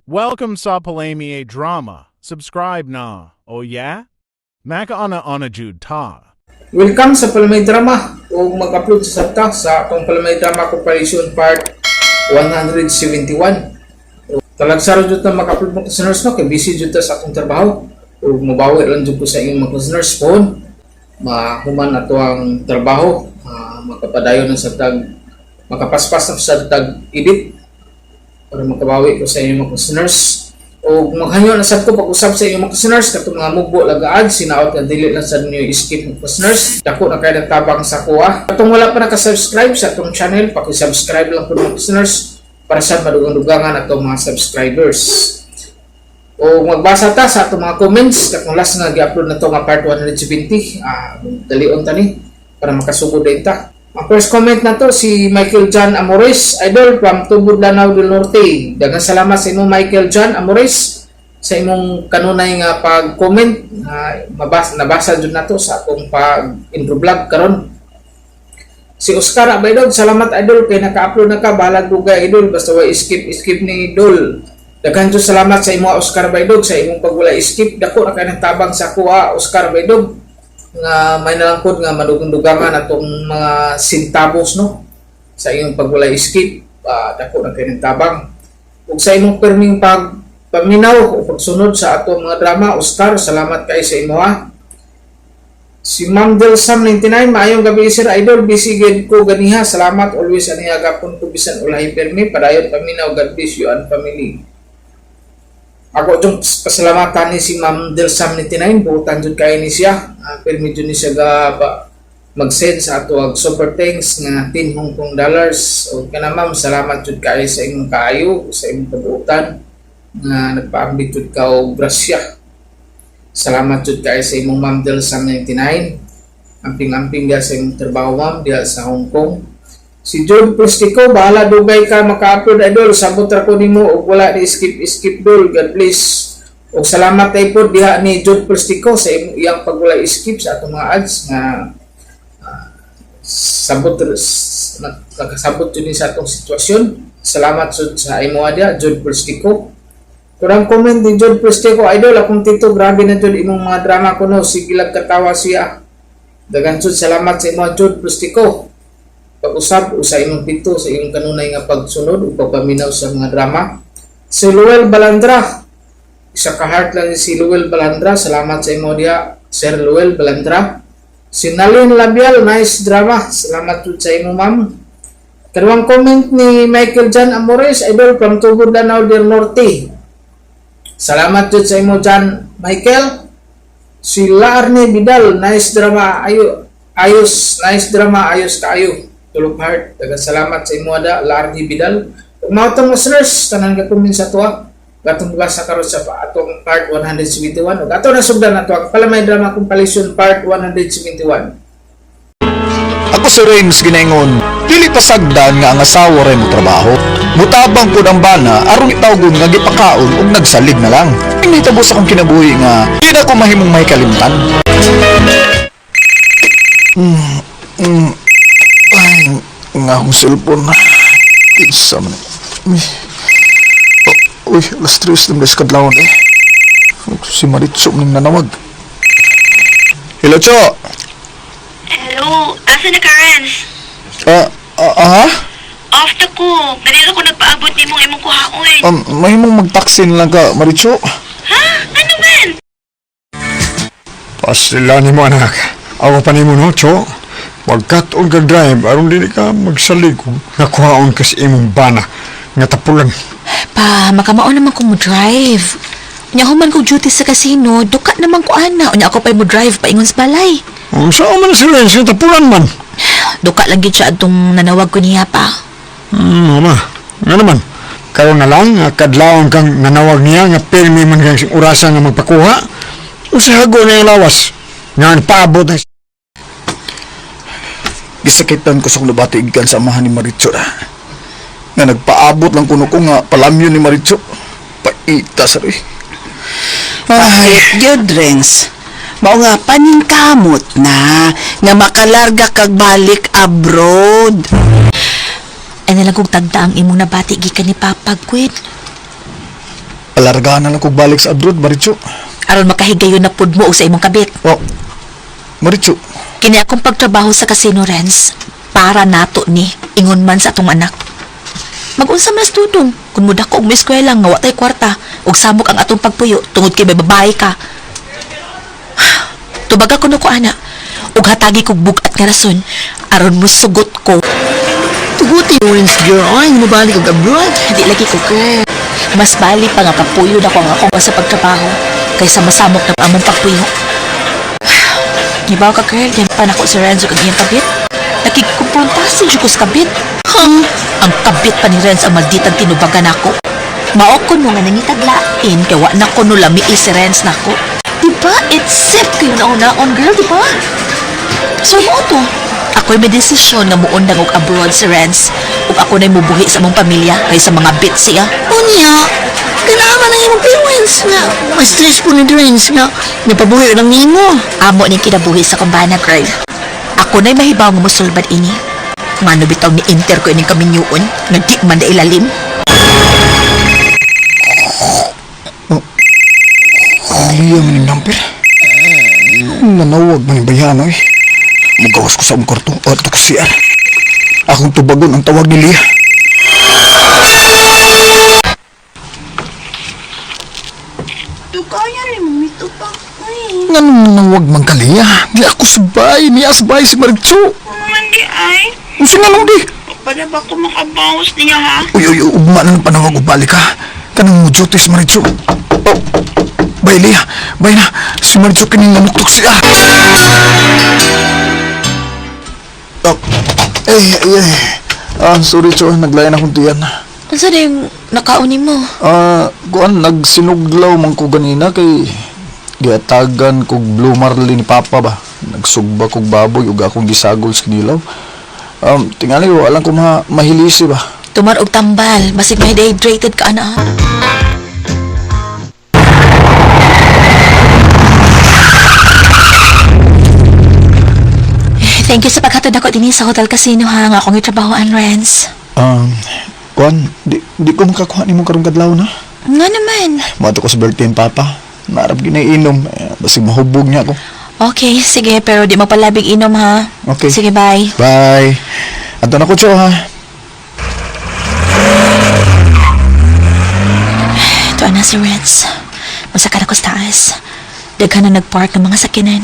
Welcome sa Palami Drama. Subscribe na. Oh yeah? Makaana ana jud ta. Welcome sa Palamay Drama o mag-upload sa sabta sa atong Palamay Drama Compilation Part 171. Talagsaro jud ta mag-upload, mga listeners, no, kay busy jud ta sa atong trabaho o mabawi lang jud ko sa inyong mga listeners phone mahuman ato ang trabaho, makapadayon ng sa tag makapaspas na sa tag edit para makabawi ko sa inyong mga listeners. O maghanyo na sad ko pag-usab sa inyong mga listeners katong mga mugbo lagaad sinaot nga dili lang sad niyo skip, mga listeners. Dako na kay tabang sa kuha. Katong wala pa naka-subscribe sa atong channel, paki-subscribe lang po, mga listeners, para sa madugang-dugangan atong mga subscribers. O magbasa ta sa atong mga comments katong last nga gi-upload na to nga part 170. Dalion ta ni para makasugod din ta. Ang first comment na to si Michael John Amores, idol from Tubod, Lanao del Norte. Daghang salamat sa imo, Michael John Amores, sa imong kanunay nga pag-comment. Mabasa nabasa jud nato sa akong pag intro vlog karon. Si Oscar Abaydog, salamat idol kay naka-upload na ka, bahalag dugay idol, basta way skip skip ni idol. Daghan jud salamat sa imo, Oscar Abaydog, sa imong pagwala skip. Dako na kay tabang sa kuha, Oscar Abaydog, nga may nalangkod nga madugong-dugangan atong mga centavos, no, sa imong pagwala skip. Dako na kay tabang ug sa imong perming pag paminaw o pagsunod sa atong mga drama. Oscar, salamat kay sa imo ha. Si Ma'am Del Sam 99, maayong gabi sir idol, busy gid ko ganiha. Salamat always ani gapon ko bisan ulahi permi, padayon paminaw, God bless you and family. Ako jung pasalamatan ni si Ma'am Del Sam 99, buutan jud kay ni siya. Permi jud ni siya ga ba, mag-send sa ato og super thanks nga 10 Hong Kong dollars. O kana ma'am, salamat jud kaayo sa imong kaayo, sa imong kabuutan nga nagpaambit jud ka og grasya. Salamat jud kaayo sa imong, Ma'am Del Sam 99. Amping-amping diha sa imong trabaho, ma'am, diha sa Hong Kong. Si John Plastico, bahala dugay ka maka-upload idol, sabot ra ko nimo og wala ni skip skip dol. God bless. Og salamat tay pod diha ni John Plastico sa imong iyang pagwala skip sa atong mga ads nga sabot nakasabot jud ni sa atong sitwasyon. Salamat sud sa imo diha, John Plastico. Kurang comment ni John Plastico, idol, akong tito, grabe na jud imong mga drama kuno, sige lang katawa siya. Daghan sud salamat sa imo, John Plastico. Pag-usab o sa imong tito sa imong kanunay nga pagsunod o pagpaminaw sa mga drama. Si Luel Balandra, isa ka heart lang si Luel Balandra. Salamat sa imo diha, Sir Luel Balandra. Si Nalin Labial, nice drama. Salamat jud sa imo, ma'am. Kaduhang comment ni Michael John Amores, idol from Tubod, Lanao del Norte. Salamat jud sa imo John Michael. Si Larne Vidal, nice drama, ayo, ayos, nice drama, ayos kaayo. Tulog heart, daghang salamat sa imo ada, Larne Vidal. Ug mao tong listeners, tanan ka comment sa tuwa. Gatong basa karon sa atong part 171. Ug ato na sugdan nato ang Palamay Drama Compilation Part 171. Ako si Rames ginaingon, dili pasagdan nga ang asawa ray mo trabaho. Mutabang pud ang bana aron itawgon nga gipakaon ug nagsalig na lang. Nahitabo sa akong kinabuhi nga di na ko mahimong may kalimtan. Ay, nga akong cellphone. Kinsa man. Uy, oh, uy, alas 3 ng kadlawon eh. Si Maritso ning nanawag. Hello, Cho. Hello, asa na ka, Renz? Ah, aha? Off na ko. Ganito ko nagpaabot ni mong imong kuhaon. Mahimong mag-taxi na lang ka, Maritso. Ha? Ano man? Pasila ni mo anak. Ako pa nimo no, Cho. Wag kat-on ka drive aron dili ka magsalig kung nakuhaon ka sa imong bana nga tapulan. Pa, makamao naman ko mo drive. Unya human ko duty sa casino, duka naman ko ana. Unya ako pa'y mo drive paingon sa balay. Kung saan man si Renz nga tapulan man. Duka lang gid siya adtong nanawag ko niya pa. Mama. Nga naman. Karon na lang nga kadlawon kang nanawag niya nga pirmi man kang orasa nga magpakuha. O sa hago na yung lawas. Nga paabot na. Gisakitan ko sa akong nabati gikan sa amahan ni Maritso na. Nga nagpaabot lang kuno ko nga palamyon ni Maritso. Paita sa rin. Ay, Ay, gyud Renz. Mao nga paningkamot na nga makalarga kag balik abroad. Ay nalang kong tagda ang imong nabati gikan ni Papa Gwen. Palargaan na lang kog balik sa abroad, Marichu. Aron makahigayon na pud mo og sa imong kabit. Oh, Marichu. Kini akong pagtrabaho sa casino, Renz, para nato ni ingon man sa atong anak. Magunsa mas tudong kung mudako og moeskwela nga wa tay kwarta ug samok ang atong pagpuyo tungod kay may babae ka. Tubaga kuno ko ana ug hatagi kog bug-at nga rason aron musugot ko. Tuguti mo rin girl. Ay, mabalik og abroad. Di lagi ko girl. Mas bali pa nga kapuyo na ko ang akong sa pagtrabaho kaysa masamok ng among pagpuyo. Ibaw ka girl, yan pa nako si Renzo kag iyang kabit. Nakigkumprontasin jud ko sa kabit. Hang, ang kabit pa ni Renz ang malditang tinubagan nako. Mao ko no nga nangitaglain kay wa na ko no lami si Renz nako. Diba? It's sip kayo na-on girl, diba? So mo to. Ako'y may desisyon nga muundang og abroad si Renz ug ako na'y mubuhi sa among pamilya kaysa mga bit siya. Unya, kailangan ang imong parents nga. Ma-stress po ni Renz nga. Napabuhi lang nimo. Amo ning kinabuhi sa kumbana, girl. Ako na'y mahibaw nga musulbad ini. Ngano bitaw ni enter ko ining kaminyuon nga di man na ilalim. Liya man yung number. Nanawag man yung bayano eh. Mugawas ko sa akong kwarto o ato ko CR. Akong tubagon ang tawag ni Lia. Kaya rin mo ito pa. Ay, Nga nung nanawag man ka, Lia. Di ako sabay. Niya sabay si Marichu. mandi ay. Unsa nga nung di? Para ba ko makabawas niya ha? Uy, uy, uy, ugma na ng panawag o balik ha. Kanang mo duty si Marichu. Oh, bay Lia. Bay na. Si Marichu kining nanuktok siya. Oh, ay, ay, ay. Ah, sorry, Cho. Naglayan akong tiyan. Unsa na yung nakaon nimo? Ah, kuan nagsinuglaw man ko ganina kay giatagan kog Blue Marlin ni Papa ba. Nagsugba kog baboy ug akong gisagol sa kinilaw. Tingali wala ko mahilisi ba. Tumar og tambal, basig may dehydrated ka ana. ha? Thank you sa paghatod ako dinhi sa Hotel Casino ha, nga akong gitrabahoan, Renz. Kuan di ko makakuha nimo karong kadlaw na. Nga naman. Moadto ko sa birthday ni Papa. Naarap ginainom, eh, basig mahubog niya ako. Okay, sige, pero di mapalabig inom ha. Okay. Sige, bye. Bye. Adto na ko, Cho, ha. Ito na si Renz. Masakar ako sa taas. Daghan na nagpark ng mga sakinan.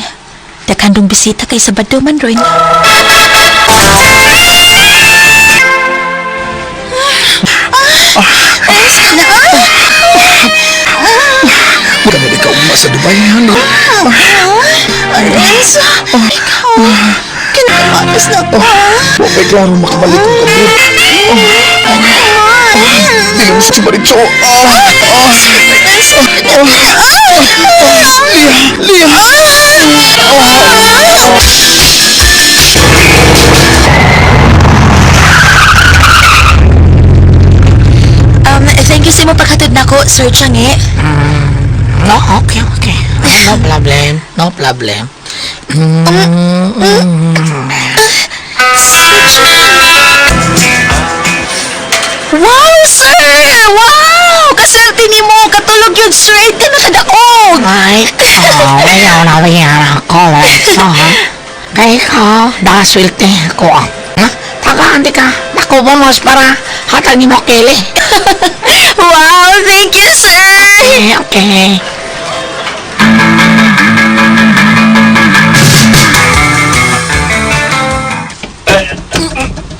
Daghan dong bisita kay Sabado man rin. Mura na ikaw ugma sa Dubai, ano? Renz, ikaw, kinakabatas na ko. Wa may klaro makabalik ang kabit. Dili mo si Maricho. Ah, ah, ah, ah, Lia, Lia. Thank you sa imong paghatod nako, Sir Changi. No, okay, okay. No problem. No problem. Wow, sir! Wow! Kaswerte ni mo! Katulog yun straight ka nakadaog! Ay, ikaw, ayaw na ako. So, ha? Kay ikaw, daswerte ko. Ha? Tagaan di ka. Naku, bonus para hatag ni mo kili. Wow! Thank you, sir! Okay, okay.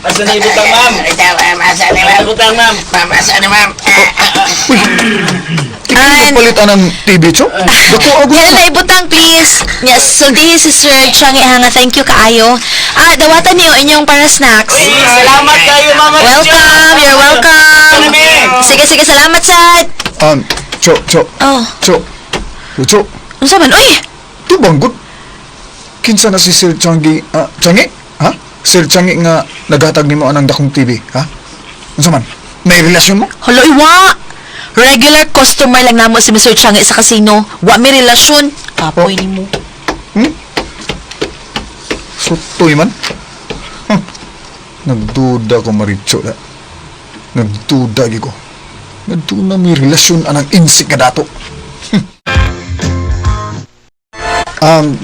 Asa na ibutang, ma'am? Asa ni ma'am? Ibutang, ma'am. Ma'am, asa ni ma'am? Ikaw palitan ng TV, Cho? Dako ako. Yan na ibutang, please. Yes, sultihi si Sir Changi ha nga. Thank you kaayo. Ah, dawatan niyo inyong para snacks. Salamat kayo, ma'am. Welcome! You're welcome! Sige, sige. Salamat, sad! Cho, Cho, Oh, Cho. Cho, unsa man? Uy! di banggot. Kinsa na si Sir Changi, ah, Changi? Ha? Sir Changi nga naghatag nimo anang dakong TV, ha? Unsa man? May relasyon mo? Hala, iwa! Regular customer lang namo si Mr. Changi sa casino. Wa mi relasyon. Kapoy nimo. Sutoy man. Nagduda ko Maricho na. Nagduda gi ko. Ngadto na may relasyon anang insik nga dato.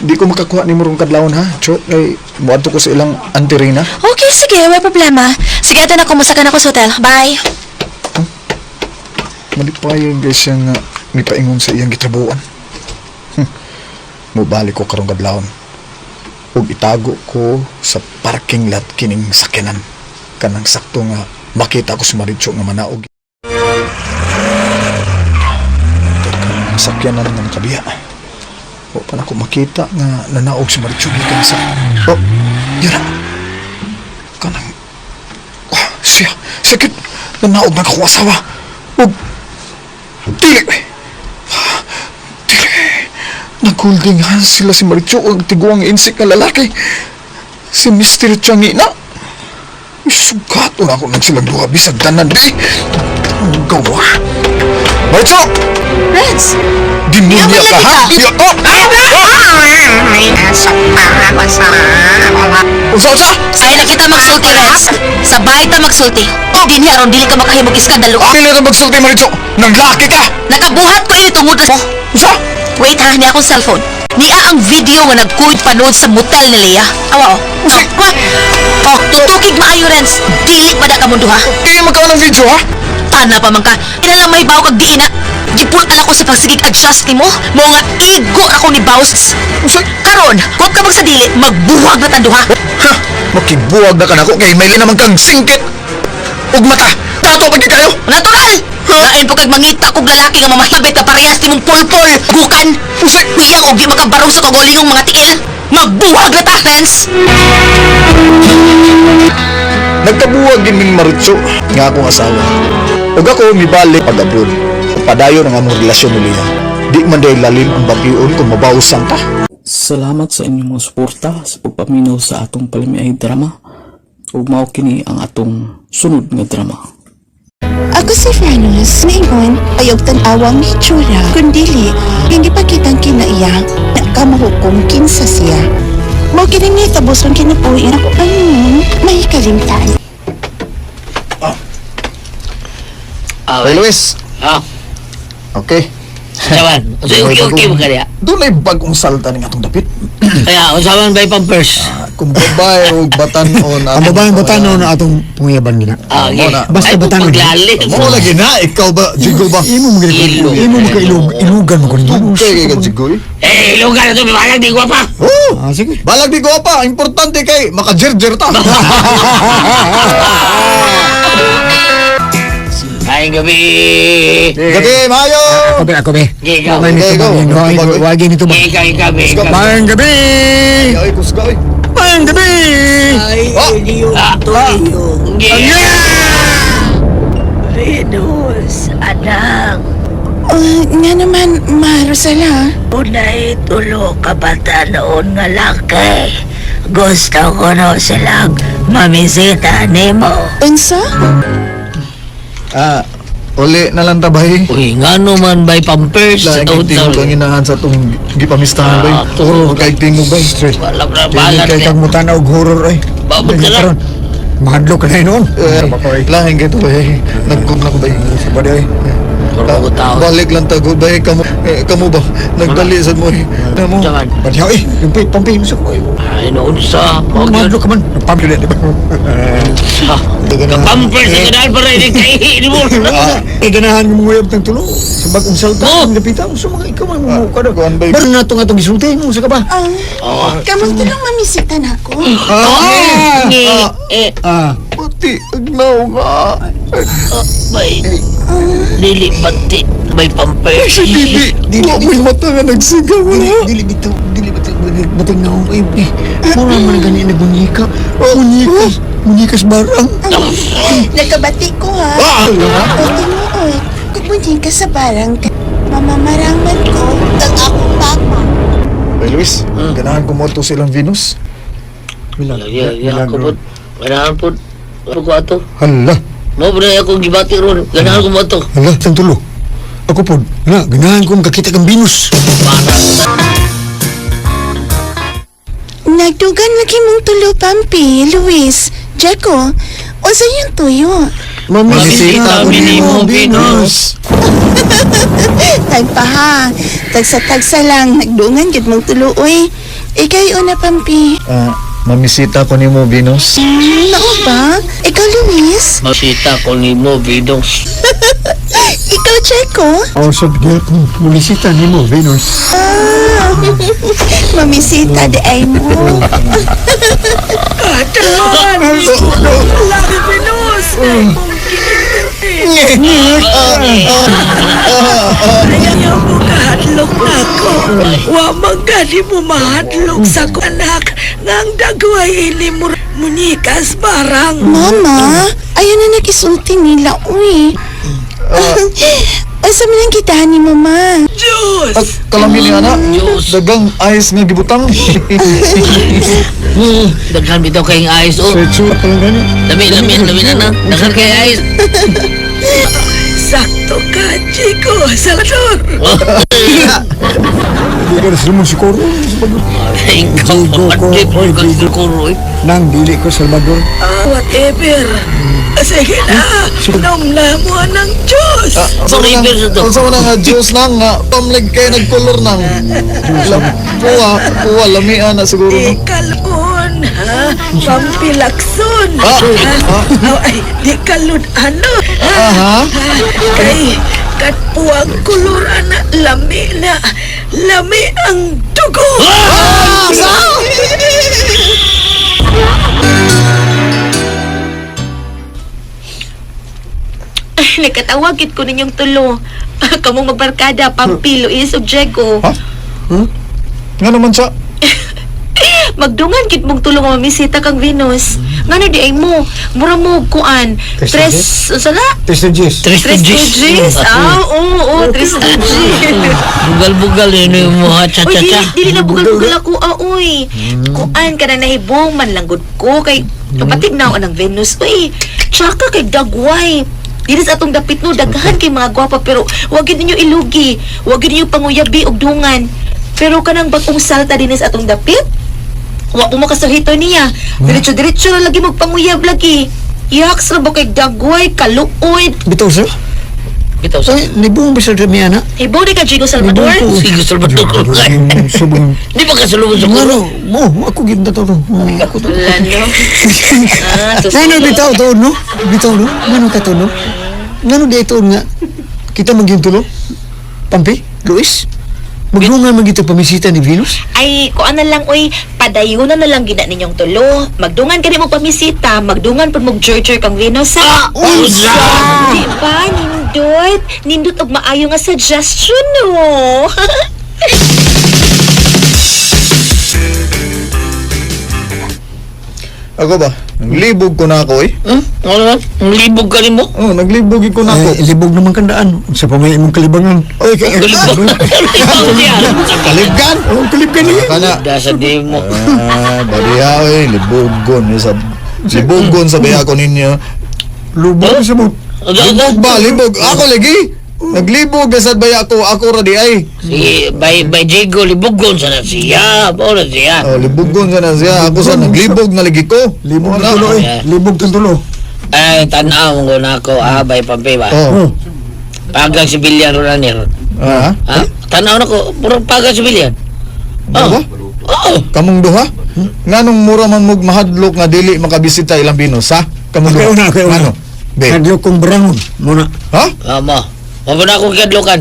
Di ko makakuha ni Murong kadlawon ha. Chot, kay muadto ko sa ilang Auntie Reyna. Okay, sige, may problema. Sige, ito na, kumusta ka na ko sa hotel. Bye. Malipayon guys siya nga mipaingon sa iyang gitrabuan. Mubalik ko karong kadlawon. Ug itago ko sa parking lot kining sakyanan. Kanang sakto nga makita ko si Maricho nga manaog. Kanang sakyanan nga nakabiya. Wa pa nako makita nga nanaog si Maricho gikan sa... Oh, yun na. Kanang... Ah, siya, sakit. Nanaog na ako asawa. Ug dili! Dili! Nag-holding hands sila si Maricho ang tiguang insik nga lalaki. Si Mr. Changi na. Sugato na ako ng silang duha bisag tanan di. Ang gawa. Maricho! Renz! Demonya ka ha? Oh! Unsa unsa? Ay, nakita magsulti, Renz. Sabay ta magsulti. Dinhi aron dili ka makahimog iskandalo. Dili na magsulti Maricho. Nanglaki ka! Nakabuhat ko ini tungod mo. Unsa? Wait ha, niya akong cellphone. Niya ang video nga nagkuyod panood sa motel ni Leah. Awa oh. Oh, kwa. Oh, tutukig maayo Renz. Dili pa da ka mundo ha. Di magkaon ng video ha? Tana pa man ka. Ina lang may baw kag diin na. Gipul-an ako sa pagsigig adjust nimo. Mo nga igo ako ni Baus. Unsa? Karon, kung ka sa dili, magbuwag na tanduha. Ha! Makibuwag na ka nako kay may naman kang singkit. Ug mata. Tato pa gyud kayo. Natural! Lain po kag mangita kog lalaki nga mamahibit ka parehas nimong pulpol. Gukan. Usay! Uyang og di makabarong sa kagulingong mga tiil. Magbuwag na ta, Renz! Nagkabuwag gin ming Maritso nga akong asawa. Ug ako mibalik pag abroad. Padayon ang among relasyon ni Leah. Di man dahil lalim ang bation kung mabawsan ta. Salamat sa inyong mga suporta sa pagpaminaw sa atong palamiay drama ug mao kini ang atong sunod nga drama. Ako si Venus. Ngayon, ayaw tan-awang hitsura. Kundili, hindi pa kitang kinaiya. Nakamuhukom kinsa siya. Mo kining nitabos ang kinabuhi ako anong may kalimtan. Ah, Hey Luis, Ah, okay. unsa man? Unsa okay okay mo kaya? Doon ay bagong salta ning atong dapit. Kaya unsa man bay pampers? Kung babae o batanon Ang babaeng batanon na atong pangayaban gina. Ah, okay. Mo na. Basta Ay, batanon. paglalim. Mo lagi na ikaw ba jigo ba? Imo mo Ilog. imo mo kailog, ilugan mo kuno. Okay kay jigo. Eh, ilugan na to, balag di gwapa. Oh, Ah, sige. balag di ko pa, importante kay makajerjer ta. Ay, gabi. Gabi mayo. Ako be, ako be. Okay, ikaw. May Okay, nito go. ba? Wagi nito ba? Okay, ikaw, ikaw, be, ikaw. Maayong gabi! Ay, kusga oy. Maayong gabi! Oh, Ah, okay. Venus, anak. Nga naman, Ma Rosela. Unay tulo ka bata noon nga laki. Gusto ko no silang mamisita nimo. Unsa? Ah, uli na lang ta bay. Uy, ngano man bay pampers? Laing Taon tingog ang inahan sa itong gipamistahan bay. Ah, Oro kay tingog bay. Wala na Dili balat. kay kang mutana og horror ay. Babot ka lang. Mahadlok ka na noon. Eh, lahing kay to bay. Nagkog na ko bay. Sabad ay. Kurang ko tao. Balik lang tago bay kamo eh, kamo ba nagdali sad mo eh. Namo. Unsa man? Badyaw eh, yung pampi mo sa ko. Ay, noon sa. Huwag yun. Mahadlok ka man. Pampi di ba? Pampers ang ganaan para hindi kaihi mo. Eh ganahan mo nguyab tang tulo. Sa bagong salta, Oh! ang lapita mo sa mga ikaw man mo ka daw. Kuan bay. Baron na itong atong gisulti mo sa ka ba? Ah, kamang tulong mamisitan ako. Ah! Ngi, eh, Ah, Pati agnaw nga. bay. Dili bati bay pampers. Si Didi, wa mo'y mata nga nagsigaw wala. dili bitaw, dili bitaw, bating na eh. Eh, mura man gani na munyika. Munyikas, munyikas barang. Nagkabati ko ha. Ah! O tinuod, kung ka sa barang, mamamarangman ko ang akong papa. Bay Luis, ganahan ko mo to silang Venus. Ya, ya, ako po. Ganahan po. Ako ko ato. Hala, Mo ba na akong gibati ron? Ganahan ko mo ato. hala, tang tulo. Ako po, na, ganahan ko makakita kang Venus. Nagdugan lagi mong tulo, Pampi, Luis, Jacko. O sa iyong tuyo. Mamisita ko nimo, Venus. Tagpa ha. Tagsa-tagsa lang. Nagdungan gid mong tuluoy. Ikay una, Pampi. Ah, mamisita ko nimo, Venus. Nao ba? Ikaw, Luis? Mamisita ko nimo, Venus. Ikaw, Checo? Oh, sa gyapon, mamisita nimo, Venus. Ah, mamisita di ay mo. Laki Venus! Ayaw mo kahadlok na ako. Wa man gani mo mahadlok sa ko anak. Ngang dagway ili mo munikas barang. Mama, ayaw na nag-isulti nila, uy. Asa man ang kitahan ni Mama? Diyos! At kalami ni ana, dagang ayos nga gibutang. Daghan bitaw kayong ayos oh. Setsu, lang gani. Lami, lami, lami na na. Daghan kay ayos. Sakto ka, Chico! Salvador! Di ka na sila mo siguro. Ikaw, Jigo ko, di oy, ko Jigo. siguro eh. Nang dili ko, Salvador. Ah, whatever. Sige na, namla mo ng Diyos! Sa unang nga Diyos nang nga pamlig kay nagkolor nang. Puwa, puwa lamian na siguro. Di kalon, ha? Pampilakson! Ah, Ha? Oh, ay, di kalon ano? Ha? Aha. Kay, katpuang kulor ana, lami na, lami ang dugo! Nagkatawag ko ninyong tulo. Kamong magbarkada, Pampi, Luis, ug Diego. Ha? Nga naman siya. Magdungan kit mong tulo nga mamisita kang Venus. Ngano di ay mo? Mura mo kuan. Tres Tres, unsa na? Tres na Diyos. Tres Tres to to G's. Ah, oo, oo, tres to G's. Bugal-bugal yun yung mga Uy, cha-cha-cha. dili, dili na bugal-bugal ako, ah, uy. Kuan ka na nahibong man langgod ko kay kapatid na ako ng Venus. Uy, tsaka kay dagway. Dili sa atong dapit no, daghan kay mga gwapa pero wag gyud ninyo ilugi. Wag gyud ninyo panguyabi og dungan. Pero kanang bag-ong salta dinhi sa atong dapit, wa ko makasuhito niya. Diretso-diretso na lagi magpanguyab lagi. Yaks ra ba kay dagway, kaluoy. Bitaw sir. Bitaw sa. Ay, nibong ba sa dami ana? Hibaw di ka Jigo Salvador. Sige, Salvador. Subong. Di ba kasulubong sa kuro? Ngano, mo ako gid na to. Ako to. Wala no. Ah, Ngano bitaw to no? Bitaw no? Ngano ka to no? Ngano di ito nga? Kita maging tulo? Pampi, Luis? Maglungan man gito pamisita ni Venus? Ay, kuan na lang, oy, padayunan na lang gina ninyong tulo. Magdungan kani mo pamisita, magdungan pud mo joy kang Venus, ha? Unsa! Di ba, nindot? Nindot og maayo nga suggestion, no? Ako ba? Naglibog ko na ako eh. Hmm? Ano man? Ang libog ka rin mo? Oh, naglibog ko na ako. Ay, libog naman kandaan. Sa pamay imong kalibangan. Oy, Kalibog. Ikaw siya. kalibgan. Oh, kalibgan niya. Kana. Dasa di mo. Ah, bariya oy, libogon sa libogon sa biya ko ninyo. Lubog sa mo. Libog ba, libog. Ako lagi. Naglibog sa baya ko, ako ra di ay. Sige, by Jigo, libugon sana siya. Bawa na siya. Oh, libogon sa na siya. Ako sa naglibog na lagi ko. Libog Wala. ng tulo eh. Libog ng tulo. Ay, tanaw mo na ako, ah, by Pampi ba? Oh. Pagang sibilyan ro na niya. Ah, Ha? Tanaw na ko, puro pagang sibilyan. oh. Ba? Oo. Kamong duha? Nganong mura man mog mahadlok nga dili makabisita ilang Venus, ha? Kamong duha. Okay, una, okay, una. Ngano? Be. Hadlok kong brangon. Muna. Ha? Amo. Mabo na akong kadlukan.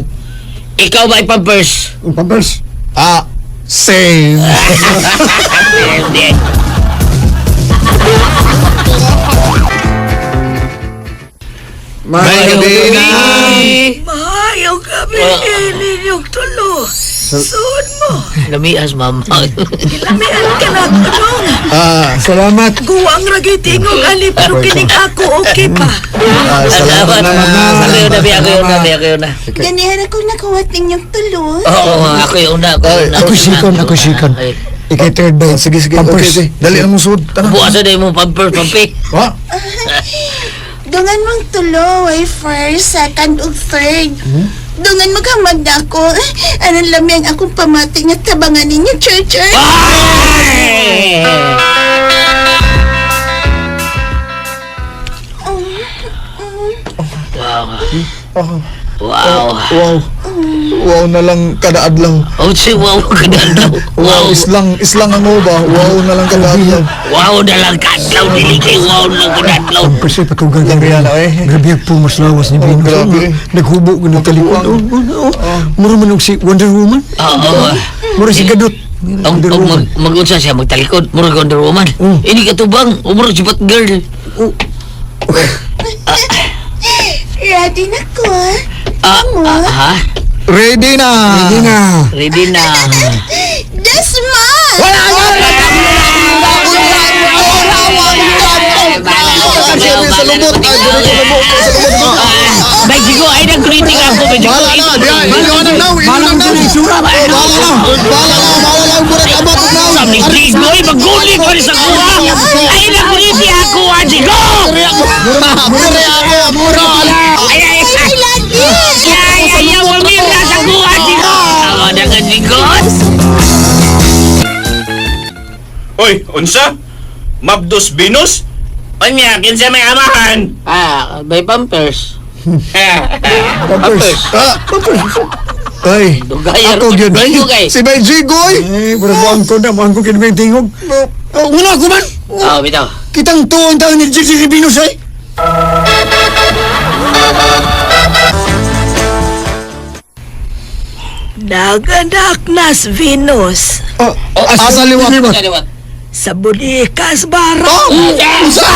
Ikaw ba ipampers? Ang pampers. Ah, same. Hindi. May gabi na. Mahayong gabi, ninyong tulo. Suod mo. Lamias, mama. Lamian ka na, tulong. Ah, Salamat. Guwang ragi tingog ali, pero kining ako okay pa. ah, salamat na. Ako yun na, ako yun na, ako yun na. Ganihan akong nakuwat ninyong tulo. Oo, ako yung una. Ako yung una. Ako sikon, ako sikon. Ay, Ikay third by. Sige, sige. Okay, Pampers. okay. Dali na mong suod. Tara. Bukas na mo pampers, pampi. Ha? Dungan mong tulo ay first, second, ug third. Dungan maghamad na ako. Anong lami ang akong pamati nga tabangan ninyo, churcher? Ay! Wow. Wow. Wow. Wow na lang kada adlaw. Oh, si wow kada adlaw. Wow, islang islang ang uba. Wow na lang kada adlaw. Wow na lang kadlaw dili kay wow na lang kada adlaw. Kasi patugan Lang riyan, eh. Grabe ang pumas lawas ni Oh, Venus. grabe. Naghubo ko ng talikod. Magkabuang. Oh. Mura man og si Wonder Woman. Oo. Mura si Gadot. Ang Wonder og Woman. mag magunsa siya magtalikod, murag Wonder Woman. Ini katubang, umurag si Batgirl. Ready na ko. Ah, ah, ha? Ready na. Ready na. Ready na. Desma! Sa lubot. Ay, diri ko sa lubot. Bay Jigo, ay nag-greeting ako. Bay Jigo. Bahala na, diya. Ilo na now, ilo na now. Bahala na. Bahala na, bahala na. Murag abat na. Sa ni Jigo, ay maguli pa rin sa kuha. Ay nag-greeting ako, ah, Jigo! Mura, mura ako, mura. Ay, ay, ay. Ay, lagi! Ay, ay, ay, mamira sa kuha, Jigo! Ako na ka, Jigo! Oy, unsa? Mabdos Venus? Unya, kinsa may amahan? Ah, may pampers. Pampers. Ah, Ay, Dugay, ako gyud. Dugay. Si Bay Jigoy. Eh, mura buang ko na, buang ko kinumay tingog. Oh, wala ko man. Oh, bitaw. Kitang tuon taon ni si Venus ay. Naganak nas Venus. Oh, asa liwat. Liwat. Sa bulikas bara. Oh, unsa?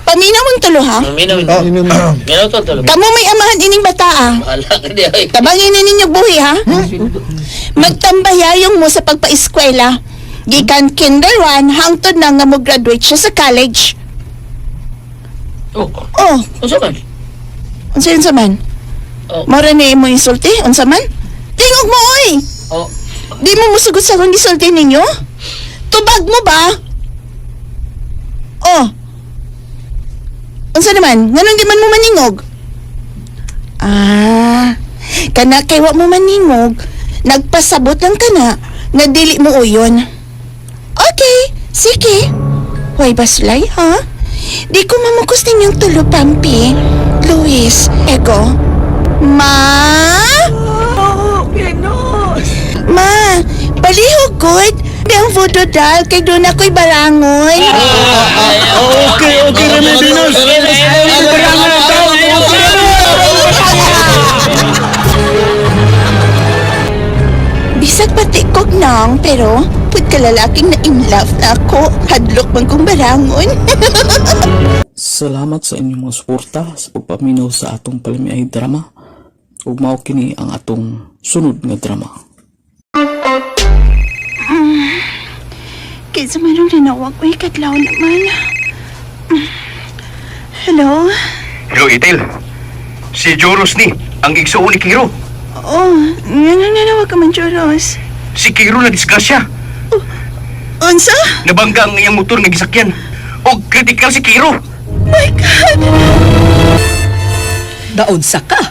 Paminaw mong tulo ha. Minaw, minaw. Minaw to, tulo. Kamo may amahan ining bata ah. Wala ka di, ay. Tabangin ni ninyo buhi ha. Magtambayayong mo sa pagpa-eskwela. Gikan kinder 1 hangtod na nga mo graduate siya sa college. Oh, Oh, unsa man? unsa yun sa man? Oh. Mora ni mo insulti, unsa man? Tingog mo oy. Oh, Di mo musugot sa akong gisulti ninyo? Tubag mo ba? Oh. Unsa naman? Nganong di man mo maningog? Ah, kana kay wa mo maningog, nagpasabot lang kana nga dili mo uyon. Okay, sige. Hoy, baslay, ha? Di ko mamukos ninyong tulo, Pampi. Luis, Ego. Ma? Oh, Venus. Ma, palihog good. Di ang voodoo doll kay doon ako'y barangon. Okay, okay, Remy Venus. Bisag pati kog nang, pero pud kalalaking na in love na ako. Hadlok man kong barangon. Salamat sa inyong mga suporta sa pagpaminaw sa atong palamiay drama. Ug mao kini ang atong sunod nga drama. Kaysa manong nanawag, uy, katlaw naman. Hello? Hello, Itel. Si Joros ni, ang igsuon ni Kiro. Oh, nga nanawag ka man, Joros. Si Kiro na disgrasya. Unsa? Nabangga ang iyang motor nga gisakyan. Og critical si Kiro. My God! Daon sa ka.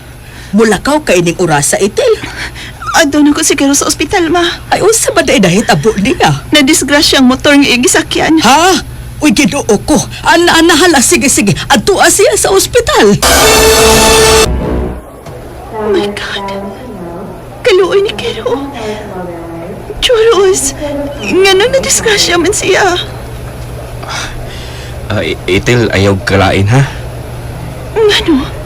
Mulakaw ka ining orasa itil. Adto na ko siguro sa ospital, ma. Ay, unsa ba day nahitabo niya? Nadisgrasya ang motor nga iyang gisakyan. Ha? Uy, ginoo ko. Ana, ana, hala, sige, sige. Adtua siya sa ospital. Oh my God. Kaluoy ni Kero. Choros, nga nang nadisgrasya man siya. Itel, ayaw kalain ha. Ngano?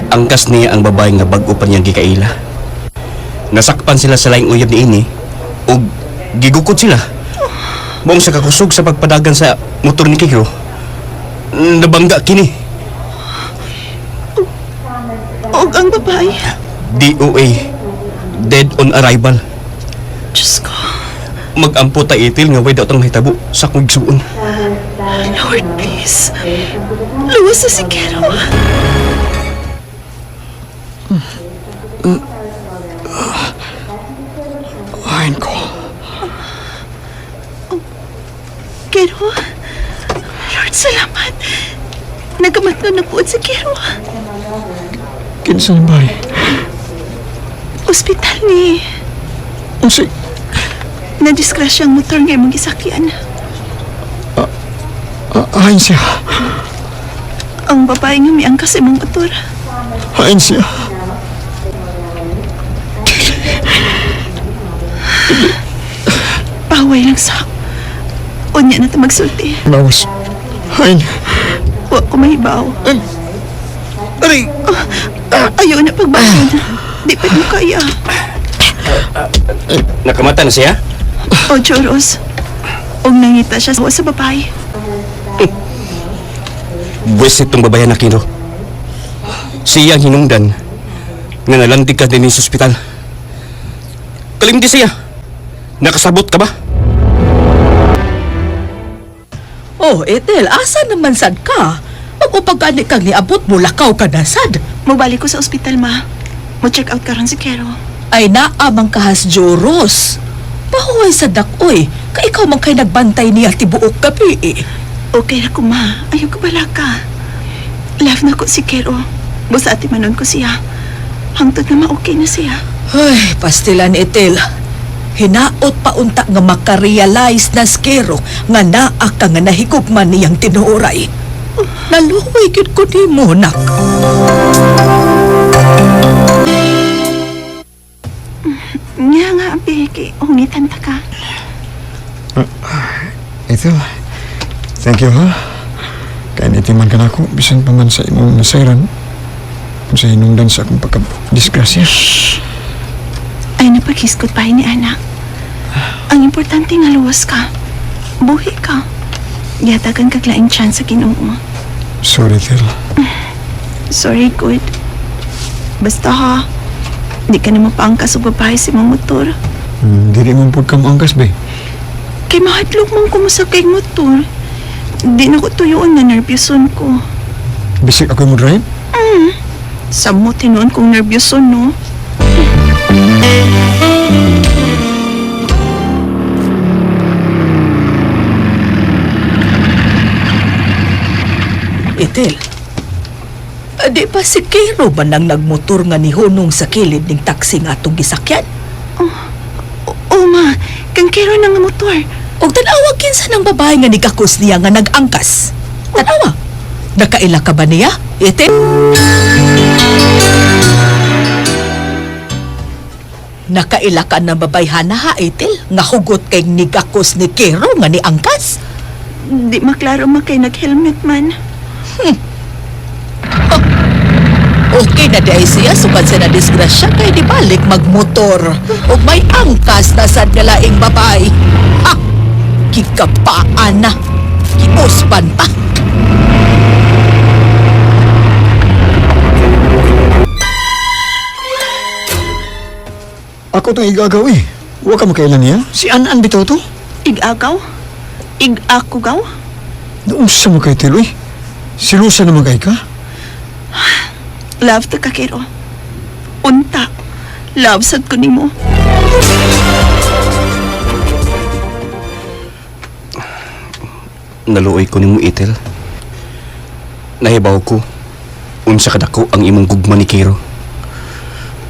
Angkas niya ang babae nga bag-o pa niyang gikaila. Nasakpan sila sa laing uyab ni ini ug gigukod sila. Buong sa kakusog sa pagpadagan sa motor ni Kiro, nabangga kini. Og ang babae. DOA, dead on arrival. Diyos ko. Magampo ta Itel nga way daw tang nahitabo sa akong igsuon. Lord, please. Luwas na si Kero. Ayin ko. Kero? Lord, salamat. Nagamatno na po si Kero. Kinsa ni bay? Ospital ni. Nadisgrasya ang motor nga imong gisakyan. Hain siya. Ang babae nga miangkas sa imong motor. Hain siya. Paway lang sa. Unya na ta magsulti. Lawas. Hain. Wa ko mahibaw. Aray! Ayaw na pagbayon. Di pa mo kaya. Nakamata na siya? O, Choros. Og nangita siya sa babae. Buwis itong babayan na Kiro. Siya ang hinungdan nga nalandig ka din sa ospital. Kalimdi siya. Nakasabot ka ba? Oh, Ethel, asa naman sad ka? Mag-upag gani kang niabot, mulakaw ka na sad. Mubalik ko sa ospital, ma. Mo-check out karon si Kero. Ay naamang kahas Joros. Pahuway sa dakoy, ka ikaw man kay nagbantay niya tibuok gabi eh. Okay ra ko, ma. Ayaw ko bala ka. Love na ko si Kero. Busa ati manon ko siya. Hangtod na ma-okay na siya. Ay, pastilan Ethel. Hinaot pa unta nga makarealize na skero nga naa ka nga nahigugma niyang tinuoray. Naluoy gyud ko nimo, nak. Nga nga, abi. Kay ungitan ta ka. Ethel, thank you ha. Kaya nitiman ka na ako, bisan pa man sa imong nasayran. Sa hinungdan sa akong pagka-disgrasya. Ay napaghiskot pa ni anak. Ang importante nga luwas ka. Buhi ka. Gihatagan kag laing chance sa Ginoo. Sorry, Ethel. Sorry, good. Basta ha, di ka na mapaangkas og babae sa imong motor. Dili man pud ka moangkas, be. Kay mahadlok man ko mosakay motor. Di na ko tuyoon nga nerbyuson ko. Bisik ako mo drive? Samo tinuon kong nerbyuson, no? Ethel, di pa si Kero ba nang nagmotor nga nihunong sa kilid ning taxi nga atong gisakyan? Oo, ma. Kang Kero na nga motor. Og tan-awa kinsa ng babae nga nigakos niya nga nag-angkas. Tan-awa. Nakaila ka ba niya, Ethel? Nakaila ka ng babayhana ha, Ethel? Nga hugot kay nigakos ni Kero nga niangkas? Di maklaro ma kay nag-helmet man. Okay na di ay siya, sukad siya na disgrasya kay di balik magmotor. Ug may angkas na sad nga laing babae. Ha! Kikapaan na. Kiuspan pa. Ako itong igagaw eh. Huwag ka makailan niya. Si An-An bitaw to. Igagaw? Igakugaw? Noong sa mo kay Tiloy. Silusa naman kay ka. Love ta ka, Kero. Unta. Love sad ko nimo. Naluoy ko nimo, Ethel. Nahibaw ko unsa kadako ang imong gugma ni Kiro.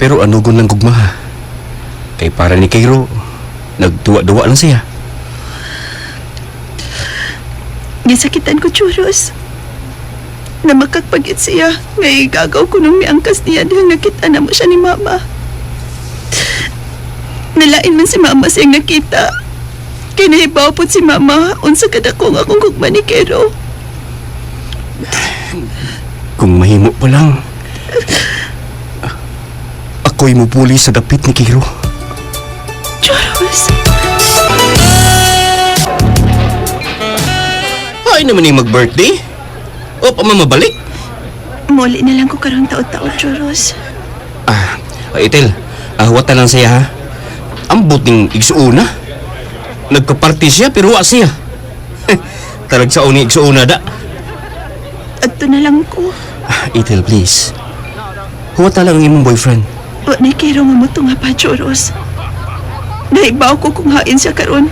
Pero ano gun lang gugma ha? Kay para ni Kiro, nagduwa-duwa lang siya. Gisakitan ko, Churros. Na makakpagit siya. Ngay gagaw ko nung miangkas niya dahil nakita na mo siya ni Mama. Nalain man si Mama siyang nakita. Kay nahibaw po si Mama unsa kadako nga akong gugma ni Kero. Kung mahimo pa lang, ako'y mupuli sa dapit ni Kiro. Churros! Ay naman yung mag-birthday. O, pa mabalik. Muli na lang ko karong taod-taod, Churros. Ethel, huwata lang siya ha. Ambot ning igsuuna. Nagkaparty siya pero wa siya. Talag sa uni igsuuna da. Adto na lang ko. Ethel, please. Huwata lang ang imong boyfriend. Wa na Kero nga mo nga pa, Churros. Nahibaw ko kung hain siya karon.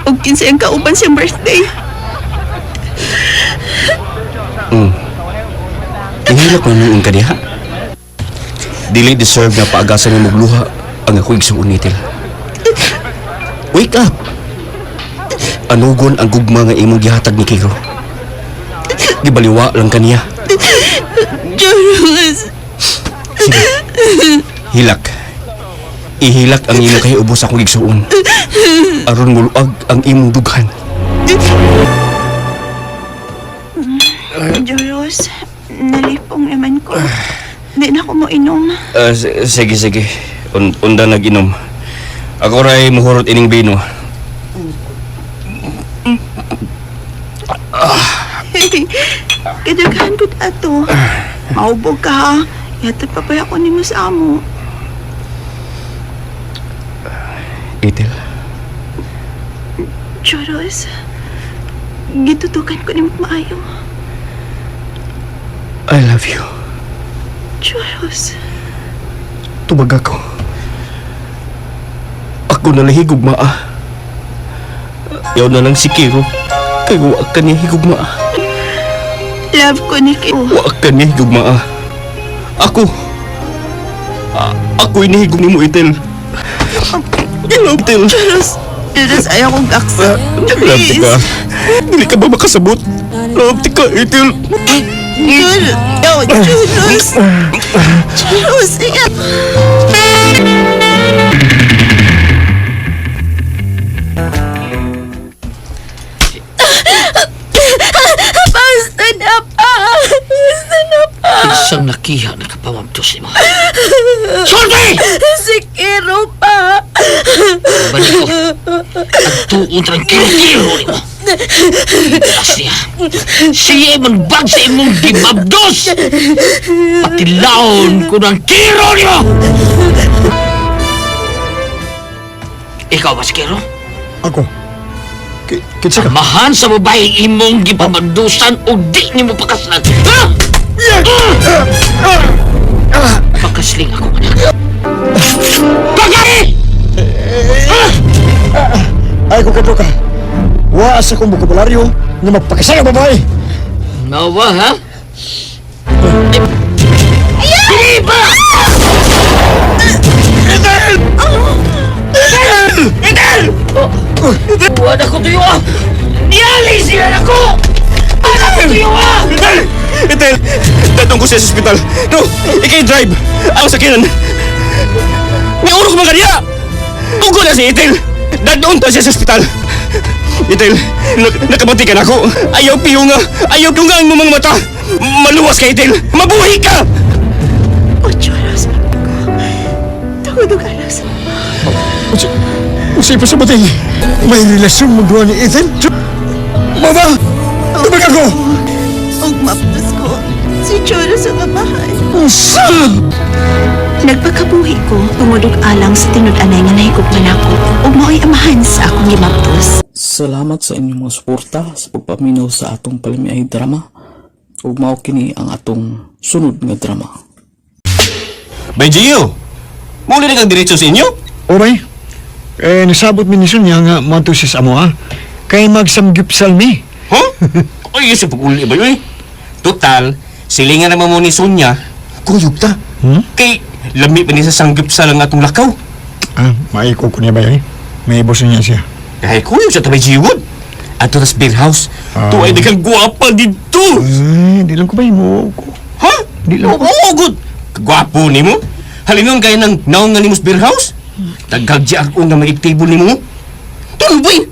Og kinsay ang kauban siyang birthday. Ihilak mo noon ka diha. Dili deserve na paagasan ni mugluha ang ako igsuon ni Ethel. Wake up! Anugon ang gugma nga imong gihatag ni Kiro. Gibaliwa lang kaniya. Joros! Sige. Hilak. Ihilak ang imong kay ubos akong igsuon. Aron muluag ang imong dughan. Joros, nalipong naman ko. Di na ko mo inom. Sige, sige. Unda nag-inom. Ako ray muhurot ining bino. Kadaghan ko ato. Maubog ka ha. Yata pa ako nimo sa amo. Ethel, Joros, gitutukan ko nimo maayo. I love you. Joros, Tubag ako. Ako na lang higugmaa. Yaw na lang si Kiro. Kay wa ka niya higugmaa. Love ko ni Kiro. Wa ka niya higugmaa. Ako. Ako'y nahigug ni mo, Ethel. Love, Ethel. Joros, Joros, ayaw kong aksa. Love ka. Dili ka ba makasabot? Love ka, Ethel. Joros, Joros. Joros, ingat. Basta na pa! Basta na pa! Isang nakiha na kapamamtos mo. Sulti! Si Kiro pa! Balik ko. At tuon ang kiro-kiro ni mo. Idalas niya. Siya man bag sa imong gibabdos! Patilaon ko ng kiro ni mo! Ikaw ba si Kiro? Ako. Kinsa ka? Amahan sa babae imong gipamandusan o di nimo pakaslan. Ha? Pakasling ako anak. Pagari! Ay ko kadto ka. Wa sa akong bokabularyo nga magpakasal ang babae. Nawa ha? Dili ba? Ethel! Ethel! Ethel! Wala ko tuyo ah! Niyali sila na ko! Wala ko tuyo ah! Ethel! Ethel! Dadong ko siya sa ospital. No! Ikay drive! Ako sa kinan. May urok man kaniya! Ugo na si Ethel! Dadong ta siya sa ospital. Ethel, nakabati ka na ako. Ayaw piyunga! Ayaw piyunga ang mga mata! Maluwas ka, Ethel! Mabuhi ka! Oh, Joros, ko. Tugod alas. Unsay pa sa bating? May relasyon mo duha ni Ethel? Mama! Tubag ako! Og maptos ko. Si Joros ang amahan. Unsa? Nagpakabuhi ko tungod og alang sa tinud-anay nga nahigugma nako ug mao'y amahan sa akong gimaptos. Salamat sa inyong mga suporta sa pagpaminaw sa atong palamiay drama. Ug mao kini ang atong sunod nga drama. Bay Gio! Muli na kang diretso sa inyo? Oray, eh, nasabot mi ni Sonia nga moadto siya sa amo ha. Kay magsamgyupsal mi. Huh? Ay, sa pag-uli ba yun eh? Total, silingan naman mo ni Sonia. Kuyog ta. Hmm? Kay, lami pa ni sa sanggip sa lang atong lakaw. Ah, maiko ko niya ba yun eh? May boso niya siya. Kay kuyog sa tabay Giwod. Ato tas beer house. Ah. Tuay di kang guwapa dito. Ay, di lang ko ba mo ko. Ha? Di lang ko. Oo, good. Gwapo ni mo. Halinon kayo ng naong nga nimo sa beer house. Taghag GRO nga maigtable ni mo. Tunboy!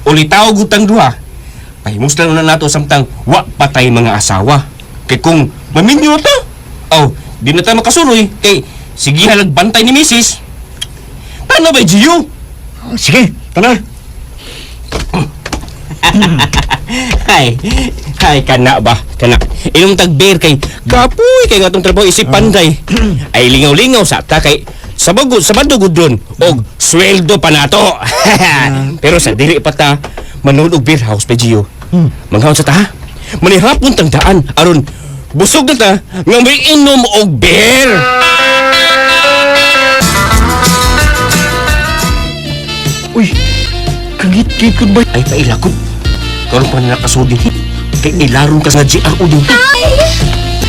Ulitaw gutang duha. Pahimuslan na nato samtang wa patay mga asawa. Kay kung maminyo ta, oh, di na ta makasuroy. Kay sige halag bantay ni misis. Paano ba, Gio? Ah, sige, tana. Hay, hay, kana ba? Kana. Inom tag beer kay kapoy kay nga atong trabaho isip panday. Ay lingaw-lingaw sa ta kay sabado sabado gud dron og sweldo pa nato. Pero sa dili pa ta manood og beer house pa Gio. Manghawon sa ta ha. Manihapon tang daan aron busog na ta nga may inom og beer. Uy, kagit-git ko ba? Ay pailakod. Karon pa nila kasudi. Kay ilaron ka sa GRO din.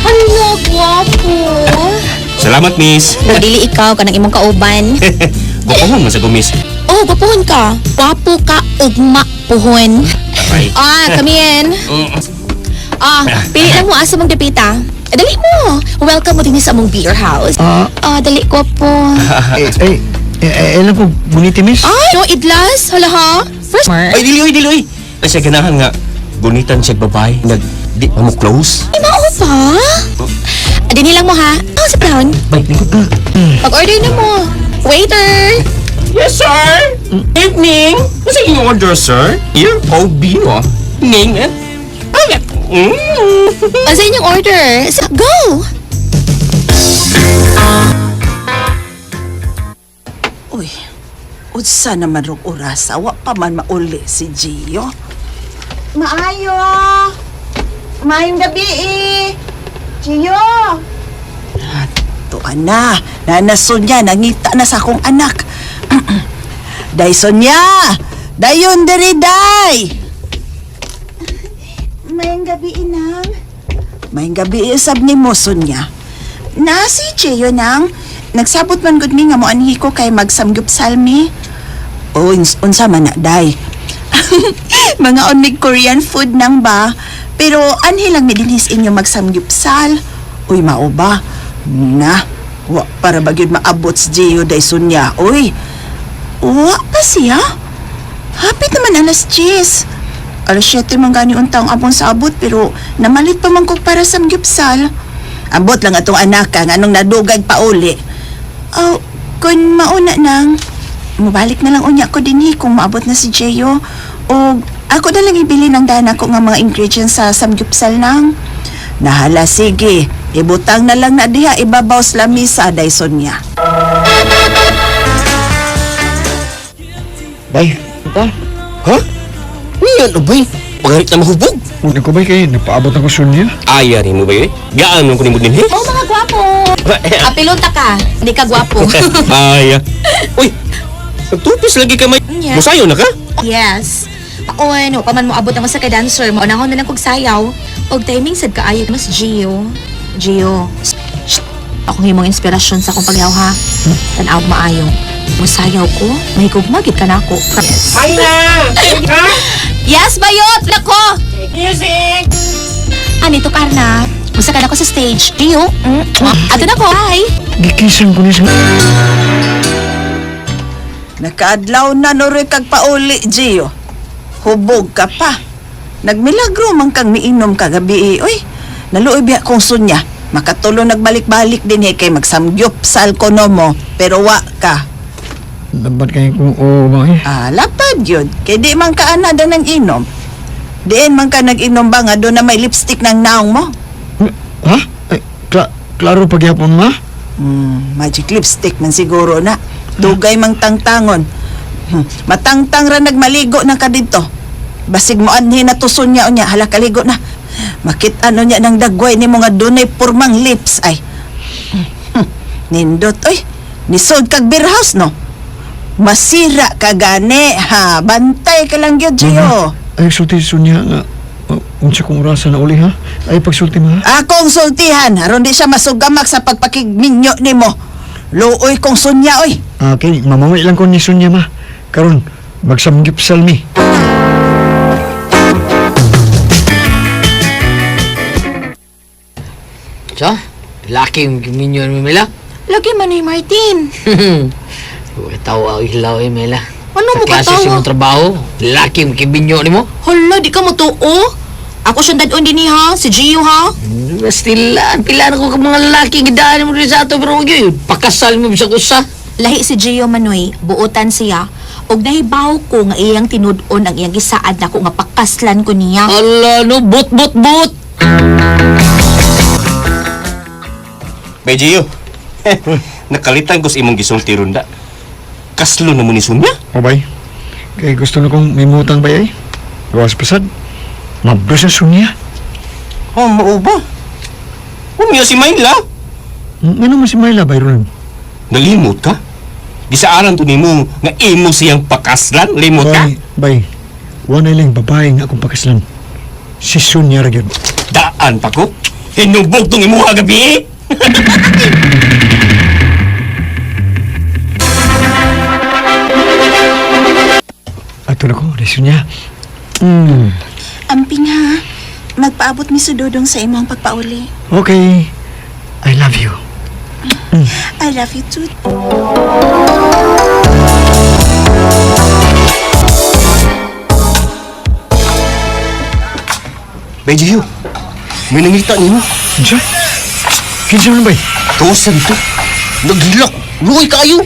Hala, gwapo! Salamat, miss. Kung dili ikaw, kanang imong kauban. Gwapo man sa miss. Oh, gwapuhon ka. Gwapo ka, ugma, puhon. Aray. Ah, come in. Ah, pili lang mo asa mong dapita. Eh, dali mo. Welcome mo din sa among beer house. Ah. Ah, dali ko po. Eh, eh, eh, eh, alam ko, buniti, miss. Ay, no, idlas. Hala ha. First. Ay, dili, oy, dili, oy. Kasi ganahan nga, gunitan siya babae, nag, di pa mo close. Ay, mao ba? Dini lang mo ha. Oh, sa brown. Bay, lingkod. Pag-order na mo. Waiter! Yes, sir! Evening! What's your order, sir? Here, oh, bino. Ning, eh? Ay, mm. Ano sa inyong order? Go! Uy, unsa naman rong orasa, wa pa man mauli si Gio. Maayo! Maayong gabi eh! Gio! Tuan na, Nana Sonia, nangita na sa akong anak. Day Sonia! Dayon diri day! Maayong gabi inang. May gabi usab nimo Sonia. Na si Gio nang. Nagsabot man gud mi nga moanhi ko kay magsamgyupsal mi. O unsa man na day? Mga onig Korean food nang ba? Pero anhi lang mi dinhis inyo magsamgyupsal. Uy mao ba? Na, wa para ba gyud maabot si Gio day Sonia. Uy, Wa pa siya? Hapit naman alas 10. Alas 7 man gani untang abong sa abot pero namalit pa man ko para sa samgyupsal. Abot lang atong anak ka nganong nadugag pa uli. Oh, kun mauna nang mabalik na lang unya ko dinhi kung maabot na si Jeyo. O ako na lang ibili ng dana ko nga mga ingredients sa samgyupsal nang. Nahala sige, ibutang na lang na diha ibabaw sa lamisa day Sonia. Bay, Ha? Ha? Niyan, ubay. Pagarit na mahubog. Una ko bay kay napaabot ako Sonia. Aya rin mo ba yun? Gaano ko ni mo din, eh? Oh, mga gwapo! Apilon ta ka. Hindi ka gwapo. Aya. Uy, nagtupis lagi ka may. Yeah. Musayo na ka? Yes. O ano, pa man mo abot ang usa ka dancer, maunahon na lang kog sayaw. Og timing sad kaayo mas Gio. Gio. Shh. Akong himong inspirasyon sa akong pagyaw ha. Tan-aw maayo. Musayaw ko, mahigugma gid ka nako. Yes. Yes, bayot! Nako! Music! Anito Karna. Musa ka na ko sa stage. Gio. Ato na ko. Bye! Gikisan ko niya sa... Nakaadlaw na noroy kag pauli, Gio. Hubog ka pa. Nagmilagro man kang miinom kagabi. Eh. Uy, naluoy biya kong Sonia. Makatulo nagbalik-balik din eh kay magsamgyupsal ko no mo, pero wa ka. Dapat kayo kung oo ba eh. Ah, lapad yun. Kay di man ka ana da nang inom. Diin man ka nag-inom ba nga doon na may lipstick ng naong mo? Ha? Ay, klaro pagyapon ma? Magic lipstick man siguro na. Dugay mang tangtangon. Matangtang ra nagmaligo na ka dito. Basig mo anhi na tuson niya unya, hala kaligo na. Makita no niya ng dagway ni mga dunay purmang lips ay. Nindot oy. Nisod kag beer house no. Masira ka gani ha. Bantay ka lang gyud Gio. Ay, sulti Sonia nga. Unsa kong orasa na uli ha? Ay, pagsulti ma. Akong sultihan aron di siya masugamak sa pagpakigminyo nimo. Luoy kong sunya oy. Okay, mamawi lang ko ni Sonia ma. Karon, magsamgyupsal mi. So, laki yung minyo ni Mela. Lagi man ni Martin. Huwag tawa ang hilaw eh, Mela. Ano Sa mo klase katawa? sa imong trabaho, laki yung kibinyo ni mo. Hala, di ka mo tuo. Ako siyang dadon din ni ha, si Gio ha. Bastila, pila na ko ka mga lalaki gidaan mo rin sa ato pero yun, pakasal mo bisag usa. Lahi si Gio Manoy, buotan siya. Og nahibaw ko nga iyang tinud-on ang iyang gisaad nako nga pakaslan ko niya. Ala no, but but but. Bay, Gio. Nakalitan ko sa imong gisulti runda. Kaslo na mo ni Sonia. O bay, kay gusto na kong may mutang bay ay. Gawas pasad. Mabdos na Sonia. Oh, mao ba? Umiyo si Mayla. Ano mo si Myla bay Roland? Nalimot ka? Gisaaran to nimo nga imo siyang pakaslan, limot ka? Bay, bay. Wala lang babae nga akong pakaslan. Si Sonia ra gyud. Daan pa ko. Hinubog tong imuha gabi. Eh. Ato na ko, reso niya. Amping ha. Magpaabot mi sa Dudong sa imong pagpauli. Okay. I love you. I love you too. Bay Gio, may nangita nimo. Kinsa? Kinsa man bay? Tuos sa dito. Naghilak. Luoy kaayo.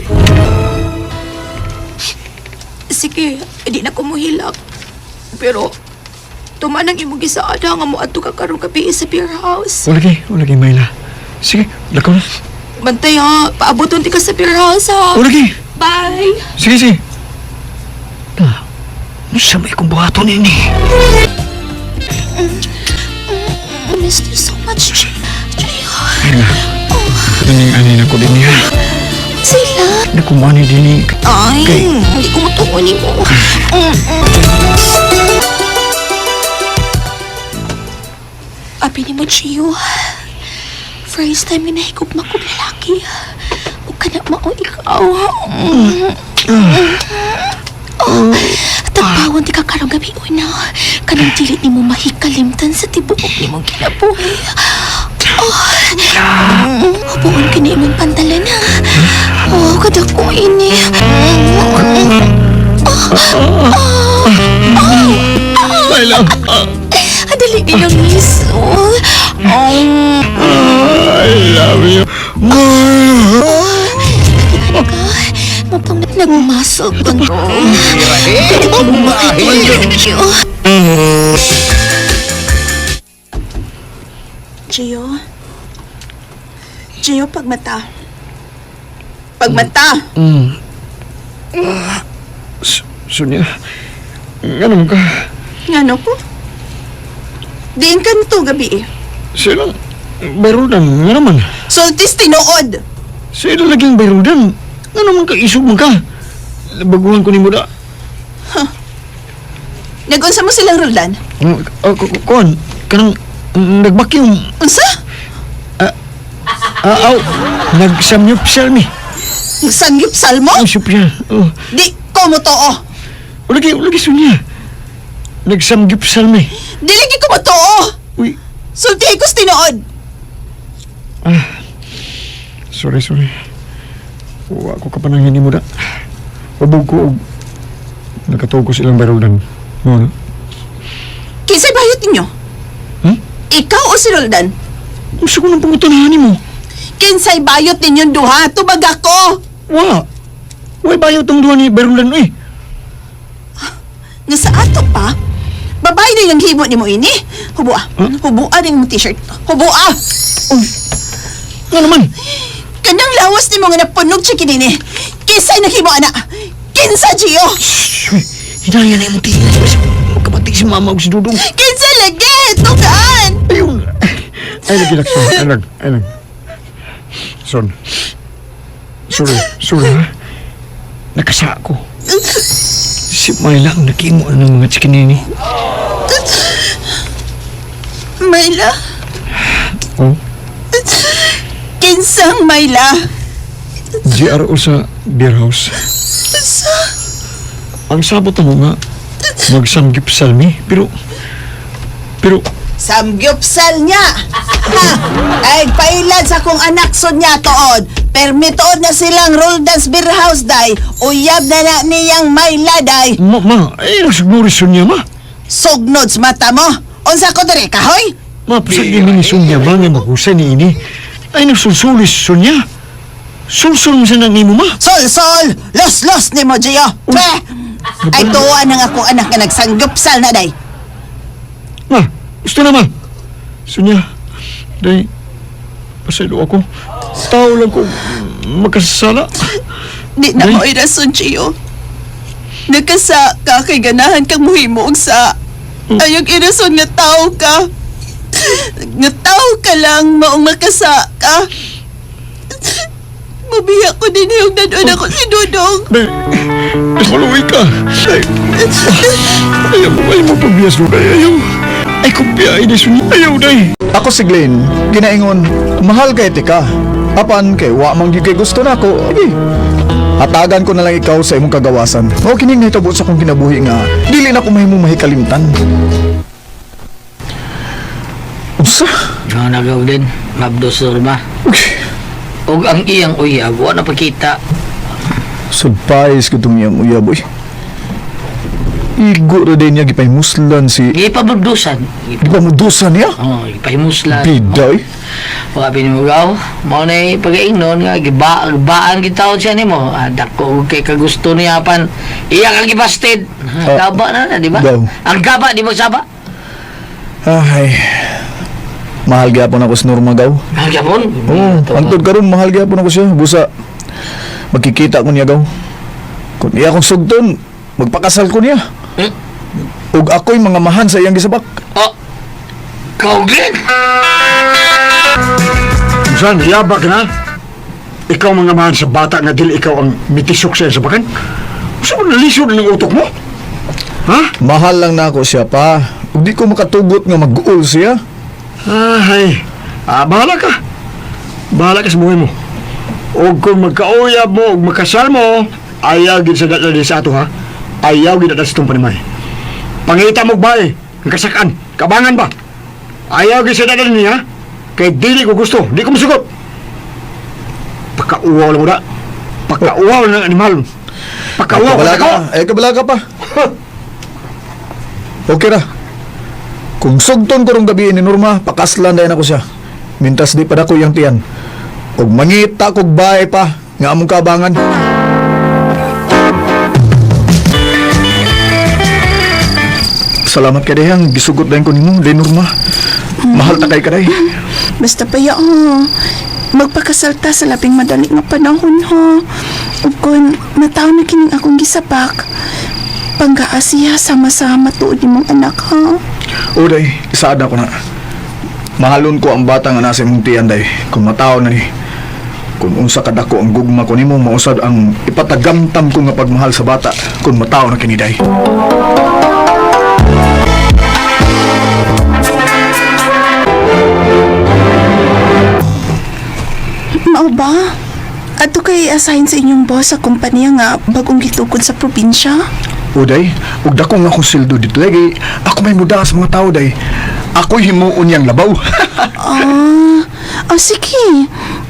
Sige, di na ko muhilak. Pero, tuman ang imong gisaada nga moadto ka karong gabi sa beer house. Ulagi, ulagi, Mayla. Sige, lakaw na. Bantay ha, paaboton di ka sa beer house ha. Ulagi! Bye! Sige, sige. Na, unsa may kong buhaton ini? I missed you so much, Gio. Mayla, kaning ani na ko din niya. Sila. Nakumani din ni. Ay, Kay- hindi ko matuon mo. Abi ni mo, Gio. First time nga nahigugma kog lalaki. O ka na mao ikaw. Oh, tagpawon di ka karong gabi una. Kanang dili nimo mahikalimtan sa tibuok nimong kinabuhi. Oh, hubuon ka na imong pantalan ha. Oh, kadako ini. Mayla! Dali nilang miss. Oh, I love you. ano ka? Mapang nag-muscle control. Gio. Gio. Gio, pagmata. Pagmata! Sonia, nga naman ka? Ngano ko? Diin ka nito gabi eh. Sila, bayrodan, nga naman. Sultis tinuod! Sila laging bayrodan. Nga naman ka, isog man ka. Baguhan ko ni mo da. Nagunsa mo silang Roldan? Kuan, kanang nagbakyum. Unsa? Aw, nagsamyupsal mi. Nagsanggipsal mo? Ang supya. Oh. Di ko mo too! Ulagi, ulagi Sonia. Nagsamgyupsal mi. Dili ko mo too! Uy, Sulti ko tinuod! sorry, sorry. Wa ko ka panangin mo da. Wabog ko og nakatuog ko silang bayrodan. Mo na. Kinsay bayot ninyo? Hmm? Ikaw o si Roldan? Unsa ko nang pangutanahan nimo? Kinsay bayot ninyong duha? Tubag ako! Wa. Way bayo tong duha ni bayrodan oy. Nga sa ato pa, babae na yung himo nimo ini. Hubua. Huh? Hubua din mo t-shirt. Hubua! Nga naman. Kanang lawas nimo nga napunog chikinini. Kinsay naghimo ana? Kinsa Gio? Shh, uy. Hinaya na imong tingin. Magkabati si mama ug si Dudong. Kinsa lagi? Tugaan! Ayun. Ay lagi lakson. Ay lang, ay lang. Son. Sorry, sorry ha. Nakasa ko. Si Myla ang nakimo ng mga chikinini. Mayla? Oh, Kinsang Mayla? GRO sa beer house. Sa? Ang sabot mo nga, magsamgipsal mi, pero, Samgyupsal niya. Ha! Ay, pailad sa akong anak Sonya tuod. Permitood na silang Roldan's Beer House day. Uyab na na niyang Mayla day. ma, ma, ay, nagsugnuri Sonya, ma. Sugnod sa mata mo. Unsa ko diri kahoy? Ma, pasagin ni Sonya, ma, nga maghusay ni ini. Ay, nagsulsulis Sonya. Sulsul mo sa nang imo, ma. Sol, sol! Los, los ni mo, Gio! Peh! Ay, tuwa ng akong anak nga nagsanggupsal na day. Ma, gusto na, ma. Sonya, day, pasaylo ako. Tao lang ko makasala. Di na Day. mo irason, Gio. Nakasa ka kay ganahan kang muhimo og sa. Ayog irason nga tao ka. Nga tao ka lang maong makasa ka. Mabiya ko din yung dadon ako si Dudong. Day, maluwi ka. Day, ayaw mo, ayaw mo pabiyas mo, day, ayaw. Ay, kumpiya, ay, Sonya, ayaw, day. Ako si Glenn, ginaingon, mahal kay tika. Apan kay wa man gyud kay gusto nako. Agi. Hatagan ko na lang ikaw sa imong kagawasan. Mao kining nahitabo sa akong kinabuhi nga dili na ko mahimong mahikalimtan. Unsa? No, nagaw din. Mabdos ba? Og ang iyang uyab, wa na pakita. Surprise ko itong iyang uyab, uy. Igo ra din niya gipahimuslan si... Gipababdusan. Gipamudusan niya? Oo, oh, gipahimuslan. Bida, uy. Wa bini mo gaw. Mao na pagaingnon nga gibaan gitawon siya nimo. Ah, dako og kay kagusto niya pan. Iya kang gibasted. Ah, Gaba na na, di ba? Gaw. Ang gaba di magsaba. Ay. Mahal gyapon ako sa Norma gaw. Mahal gyapon? Oo, hangtod karon mahal gyapon ako siya. Busa magkikita ko niya gaw. Kung iya akong sugton, magpakasal ko niya. Hmm? Ug ako'y mga mahan sa iyang gisabak. Oh. Kaw, Glenn! Saan, yabak na? Ikaw mga mahan sa bata nga dili ikaw ang mitisok sa iyang sabakan? Saan mo nalisod ng utok mo? Ha? Mahal lang na ako siya pa. Ug di ko makatugot nga mag-uol siya. Ay, bahala ka. Bahala ka sa buhay mo. O kung magkauyab mo, o magkasal mo, ayaw gid sa dala din sa ato ha. Ayaw gid sa itong panimay. Pangita mo ba eh, ang kasakan, kabangan ba? Ayaw gid sa dala niya, kay dili ko gusto, di ko musugot. Pakauwaw lang mo da. Pakauwaw lang ng animal. Pakauwaw Ay, ka kabala ko. ka. Ay, kabala ka pa. Okay ra. Kung sugton ko rong gabi ni Norma, pakaslan dayon ako siya. Mintas di pa dako iyang tiyan. Ug mangita kog bahay pa nga among kabangan. Salamat kay dayang gisugot dayon ko nimo, day Norma. Mahal ta kay kaday. Basta pa ya, oh. Magpakasal ta sa labing madali nga panahon, ho. Ug kun mataw na kining akong gisabak, panggaa siya sama-sama tuod nimong anak, ha? O day, isaad ako na. Mahalon ko ang bata nga nasa imong tiyan day. Kung mataw na ni. Kung unsa kadako ang gugma ko nimo, mausad ang ipatagamtam ko nga pagmahal sa bata kung mataw na kini day. Mao ba? Adto kay assign sa inyong boss sa kumpanya nga bagong gitukod sa probinsya? O day, ug dako nga akong sildo dito lagi. Ako may muda sa mga tao day. Ako'y himuon niyang labaw. Ah, oh, sige.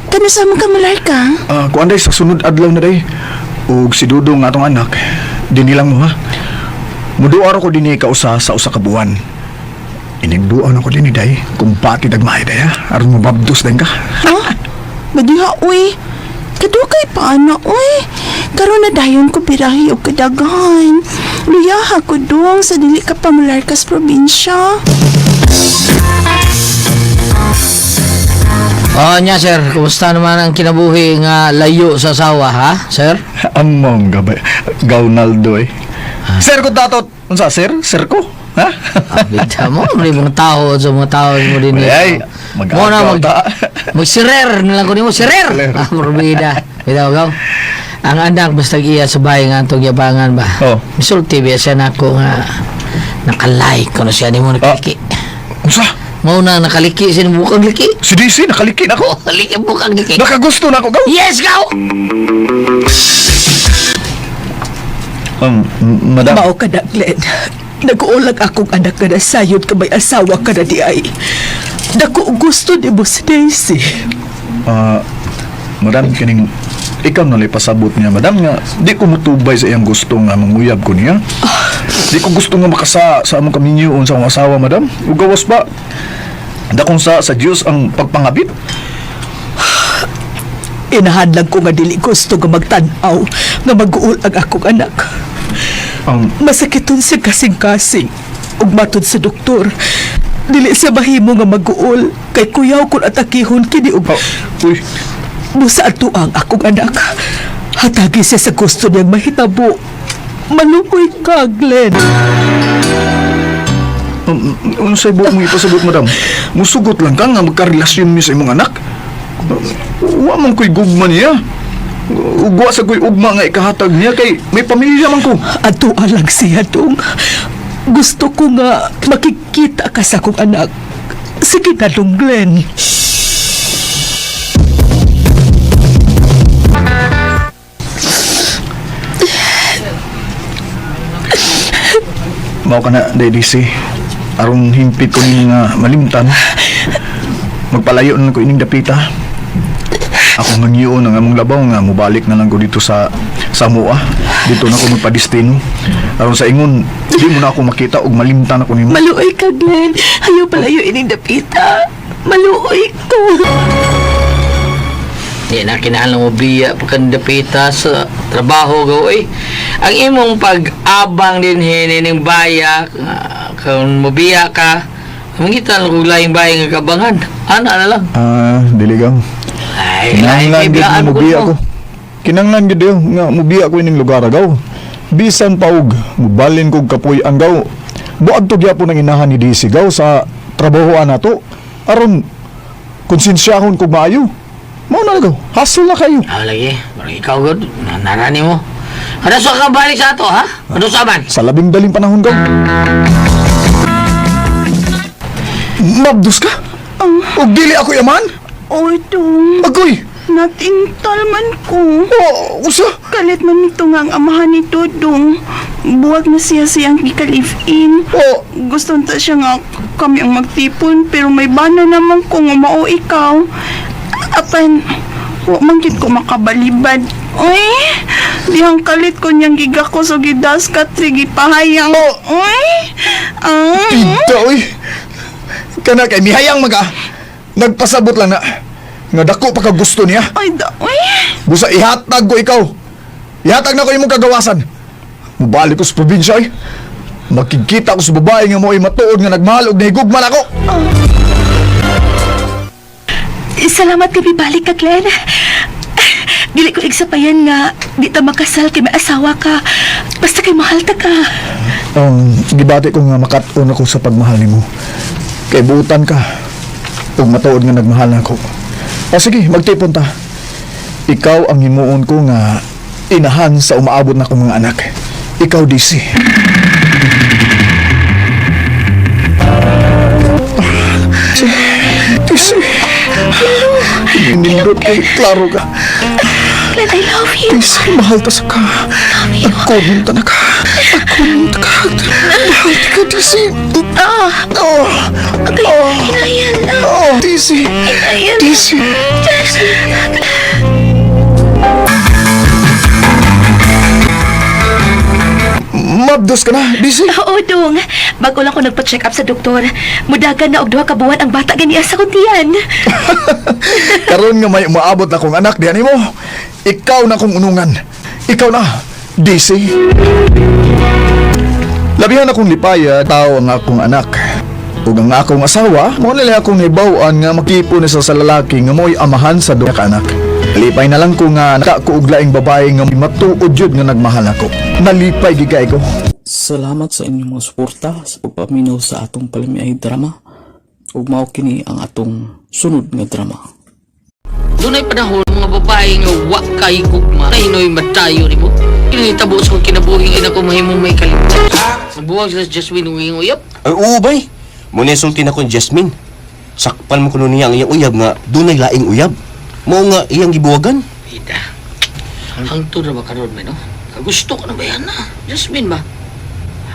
Kano sa mga kamular ka? Kuan day sa sunod adlaw na day. Ug si Dudong nga atong anak, dinhi lang mo ha. Muduar ko dinhi kausa sa usa ka buwan. Inigduan ako dinhi day, kung pati dagmay day ha, aron mababdos din ka. Ha? Badiha, uy. Kadukay pa na, uy. Karon na dayon ko birahi og kadaghan. Luyaha ko dong sa dili ka pamular kas probinsya. Oh, nya sir, kumusta naman ang kinabuhi nga layo sa asawa ha, sir? Among gabay, Gaunaldo eh. Sir ko datot. Unsa sir? Sir ko? Ha? Bida mo, may mga tao sa mga tao mo din. Ay, mo na mag mag-agaw ta. magsirer na lang ko nimo, sirer. Ah, morbida. Bitaw gaw. Ang anak basta iya sa bahay nga atong yabangan ba. Oh. Misulti biya siya nako nga nakalike ko na siya nimo nakaliki. Unsa? Mao na nakaliki siya nimo bukang liki. Si DC nakaliki na ko. Oh, liki bukang liki. Nakagusto na ako gaw. Yes, gaw. Madam. Mao ka na, Glenn. Nag-uulag akong anak ka na sayod ka may asawa ka na di ay. Dako gusto ni mo si Daisy. Ah, madam, kining ikaw na lang pasabot niya, madam nga di ko mutubay sa iyang gusto nga manguyab ko niya. Di ko gusto nga makasa sa among kaminyoon sa akong asawa, madam. Ug gawas pa. Dakong sa Dios ang pagpangabit. Inahan lang ko nga dili gusto nga magtan-aw nga mag-uulag akong anak. Masakiton siya kasing-kasing ug matud sa doktor. Dili siya mahimo nga mag-uol kay kuyaw kun atakihon kini og Uy. Busa ato ang akong anak. Hatagi siya sa gusto niyang mahitabo. Maluoy ka, Glenn. Unsay buok mo ipasabot, madam? Musugot lang ka nga magkarelasyon mi sa imong anak. Wa man ko'y gugma niya. Ugwa sa ko'y ugma nga ikahatag niya kay may pamilya man ko. Ato lang siya dong. Gusto ko nga makikita ka sa akong anak. Sige na dong, Glenn. Mao ka na, Daddy C. Aron himpit ko ni nga malimtan. Magpalayo na lang ko ining dapita. Ako nga ngiyon ang among labaw nga mubalik na lang ko dito sa Samoa. Dito na ako magpadestino. Aron sa ingon, di mo na ako makita og malimtan ako nimo. Maluoy ka, Glenn. Ayaw palayo ining dapita. Maluoy ka. Di na kinahanglan mo biya pagkandapita sa trabaho go eh. Ang imong pag-abang din hinining baya, ah, kung mobiya ka, mangita lang kung laing bayang nga kabangan. Ana na lang. Ah, dili gaw. Ay, laing Kinahanglan kay gid biyaan nga ko mubiya mo. ko. Kinahanglan gid yo nga mubiya ko ining lugar gaw. Bisan paug, mubalin kog kapoy ang gaw. Buag to gyapon ang inahan ni DC gaw sa trabahoan nato. Aron konsensyahon kog maayo. Mao na gaw. Hasol na kayo. Ah, lagi. Parang ikaw god. Narani mo. Ano sa kang balik sa ato, ha? Ano sa man? Sa labing daling panahon gaw. Mabdos ka? Og dili ako yaman? Oy, dong. Agoy! Natintal man ko. Oh, usa? Kalit man nito nga ang amahan ni Dudong. Buwag na siya siyang gikalif-in. Oh, Gusto ta siya nga kami ang magtipon pero may bana naman kung mao ikaw. Apan, wa man gid ko makabalibad. Uy, dihang kalit ko niyang gigako so gidas katri gipahayang. Uy, ah. Pita, oy. Kana kay mihayang maga. Nagpasabot lang na. Nga dako pa ka gusto niya. Ay, da, uy. Busa ihatag ko ikaw. Ihatag na ko imong kagawasan. Mubalik ko sa probinsya ay. Makikita ko sa babae nga mo'y matuod nga nagmahal og nahigugma nako. Salamat kay balik ka, Glenn. Dili ko igsapayan nga di ta makasal kay may asawa ka. Basta kay mahal ta ka. Gibati ko nga makat-on ako sa pagmahal nimo. Kay buutan ka. Ug matuod nga nagmahal na ako. O sige, magtipon ta. Ikaw ang himuon ko nga inahan sa umaabot na akong mga anak. Ikaw, DC. DC. Nindot kay klaro ka. Glenn, I love you. DC, mahal ta sa ka. Ako ta na ka. Ako ta ka. Mahal ta ka, DC. Ah, Oh, okay. oh, Hinayan lang. oh, DC. Hinayan. DC. Mabdos ka na, DC. Oo, dong. Bago lang ko nagpa-check up sa doktor. Mudagan na og duha ka buwan ang bata ganiya sa kuntian. Karon nga may umaabot na kong anak diyan mo. Ikaw na kong unungan. Ikaw na, DC. Labihan akong lipaya, tao ang akong anak. Ug ang akong asawa, mo nila akong hibaw-an nga makipo ni sa lalaki nga mo'y amahan sa duha ka anak. Lipay na lang ko nga nakakuog laing babae nga matuod jud nga nagmahal ako. Nalipay gigay ko. Salamat sa inyong mga suporta sa pagpaminaw sa atong palamiay drama. Ug mao kini ang atong sunod nga drama. Dunay panahon mga babae nga wa kay gugma. Hinoy matayo nimo. Kinitabo sa kong kinabuhi nga ko mahimong may kalimtan. Mabuwag sila sa Jasmine ug iyang uyab. Ay, oo, bay. Muna sulti na kong Jasmine. Sakpan mo kuno niya ang iyang uyab nga dunay laing uyab. Mao nga iyang gibuwagan. Ida. Hangtod ra ba karon may no? Kagusto ka na ba yan na? Jasmine ba?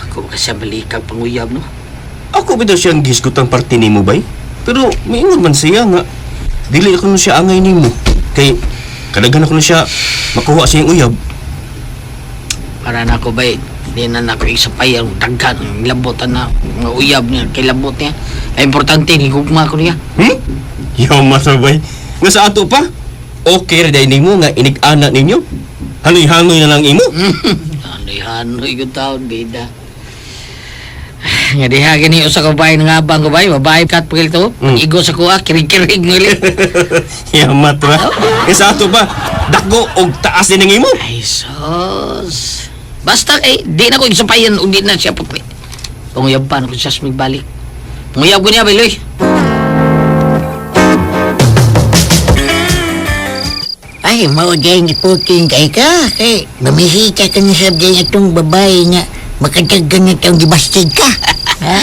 Ako ba kasi balikag panguyab no? Ako ba daw siyang gisgutan parte nimo bay? Pero miingon man siya nga dili ako no siya angay nimo. Kay kadaghan ako na siya makuha sa iyang uyab. Para na ako bay, di na nako isapay ang daghan, ang labotan na mga uyab niya, kay labot niya. Ay importante ni gugma ko niya. Hmm? Yama sa bay. Nga sa ato pa. Okay ra day nimo nga inig-ana ninyo. Hanoy-hanoy na lang imo. Hanoy-hanoy ko taon, bida. Nga diha gini usa ka babae nga abang ko bay, babae kat pagil to. Igo sa kuha, kirig-kirig ngili. Yamat ra. Nga sa ato pa, dako og taas din ang imo. Ay sus. Basta kay di na ko isapayan ug di na siya pagpi. Panguyab pa na ko siya balik. Panguyab ko niya bay, Loy. Ay, mao dyan iputing kay ka. Kay, mamihita ka na sa dyan atong babae nga makadaggan na taong gibastig ka. Ha?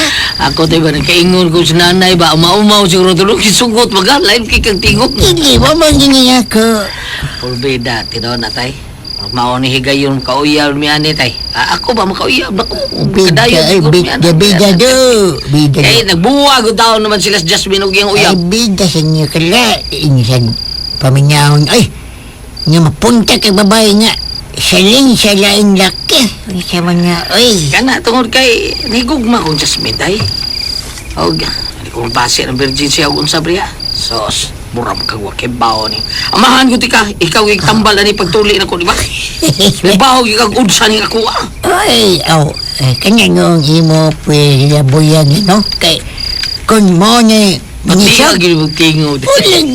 Ako tayo ba, nagkaingon ko sa nanay ba, umaumaw siguro tulog, kisugot baga, lain kay kang tingog. Hindi, wa man ganyan ako. Pulbida, tinaw na tay. Mao ni higayon kauyab mi ani tay. Ako ba makauyab nako. Bida, ay, bida, bida do. Bida Eh, do. nagbuwag daw naman sila sa Jasmine og iyang uyab. Ay, bida sa inyo kala. Insan, paminyaon. Ay, nga mapunta kay babae nga. Saling sa laing laki. Sa mga, ay. Kana tungod kay nigugma kong Jasmine tay. Og di ko base ng virgin siya og unsa briya. Sos, mura man kag wa kay bawo ni. Amahan ko ti ka, ikaw yung tambal ani pagtuli nako di ba? Bawo gyud kag unsa ni ako ah. Ay, aw, eh, kanya nga ang imo pwede buyan, no? Kay, kung mo ni, Pati mangisog, gyud mo tingod. Uy,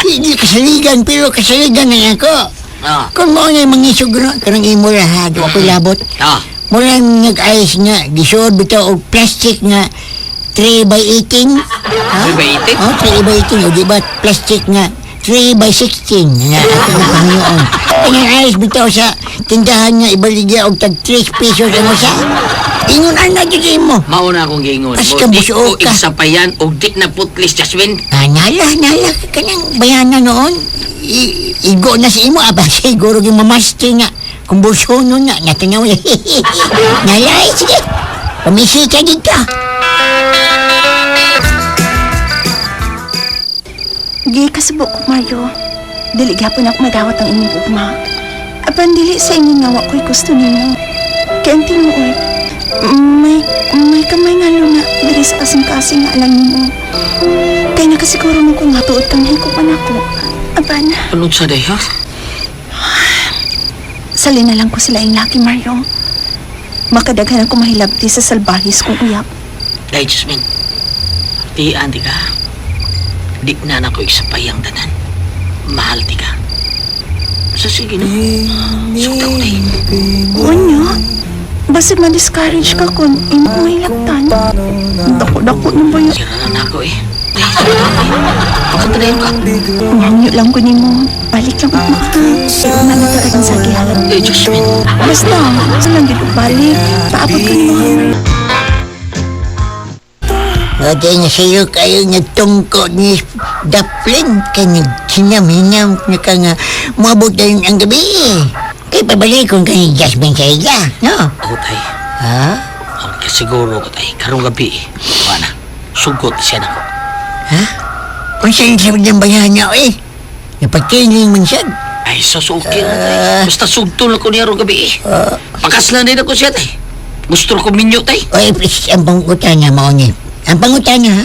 di, kasaligan, pero kasaligan na ako. Ah. Kung mo ni mangisog, no? Kanang imo lahat, wa ko'y labot. Ah. Mula nag-ayos nga, gisuod bitaw og plastic nga 3 by 18. Ha? 3 by 18? Oh, 3 by 18. O di ba plastic nga 3 by 16 nga ako na Panginoon. Kanang ayos bitaw sa tindahan nga ibaligya og tag 3 pesos ang usa. Ingon ana jud imo. Mao na akong giingon. As Mo, ka di busuo ko ka. igsapayan og di na putlis Jasmine. Ah, nala, nala kanang bayana noon. Igo na si imo aba siguro yung mamaste nga. Kung busono na, natanaw na. Nala, ay, sige. Pamisi ka dito. Gi kasubo ko, Mario. Dili gyapon ako madawat ang imong gugma. Apan dili sa ingon nga wa ko'y gusto nimo. Kay ang tinuod, may kamay nga luna diri sa kasing-kasing nga alang nimo. Kay nakasiguro mo kung nga tuod kang hikupan ako. Apan, Anong sa day ha? sali na lang ko sila ang laki, Mario. Makadaghan ako mahilabti sa salbahis kong uyap. Day Jasmine. Tian di ka. Di na nako isapayang tanan. Mahal di ka. Sa sige no. Sugta ko day. Unyo, basig ma-discourage ka kung imo mahilabtan. Dako-dako na ba yun? Sira na nako eh. Day, sugta ko eh. Pakatanayon ka. Mahangyo lang ko nimo. Balik lang ako maka. Una na talagang sa gihalan. Day Jasmine. Basta, sa lang gid balik. Paabot ko nimo. Wala nga sa'yo kayo nagtungko ni Daplin kay naghinam-hinam na ka nga moabot na yun ang gabi. Kay pabalik kung kay Jasmine sa iya, no? Ako tay. Ha? Ang kasiguro ko tay. Karong gabi eh. Wala na. Sugot siya nako. Ha? Unsa yung sabi ng bayan niya, eh? Napagkiling man siya. Ay, sus, okay na tay. Basta sugtol ako niya karong gabi eh. Pakaslan din ako siya tay. Gusto ko minyo tay. Oy, please, ang pangutan niya, mao ni. Ang pangutan niya, ha?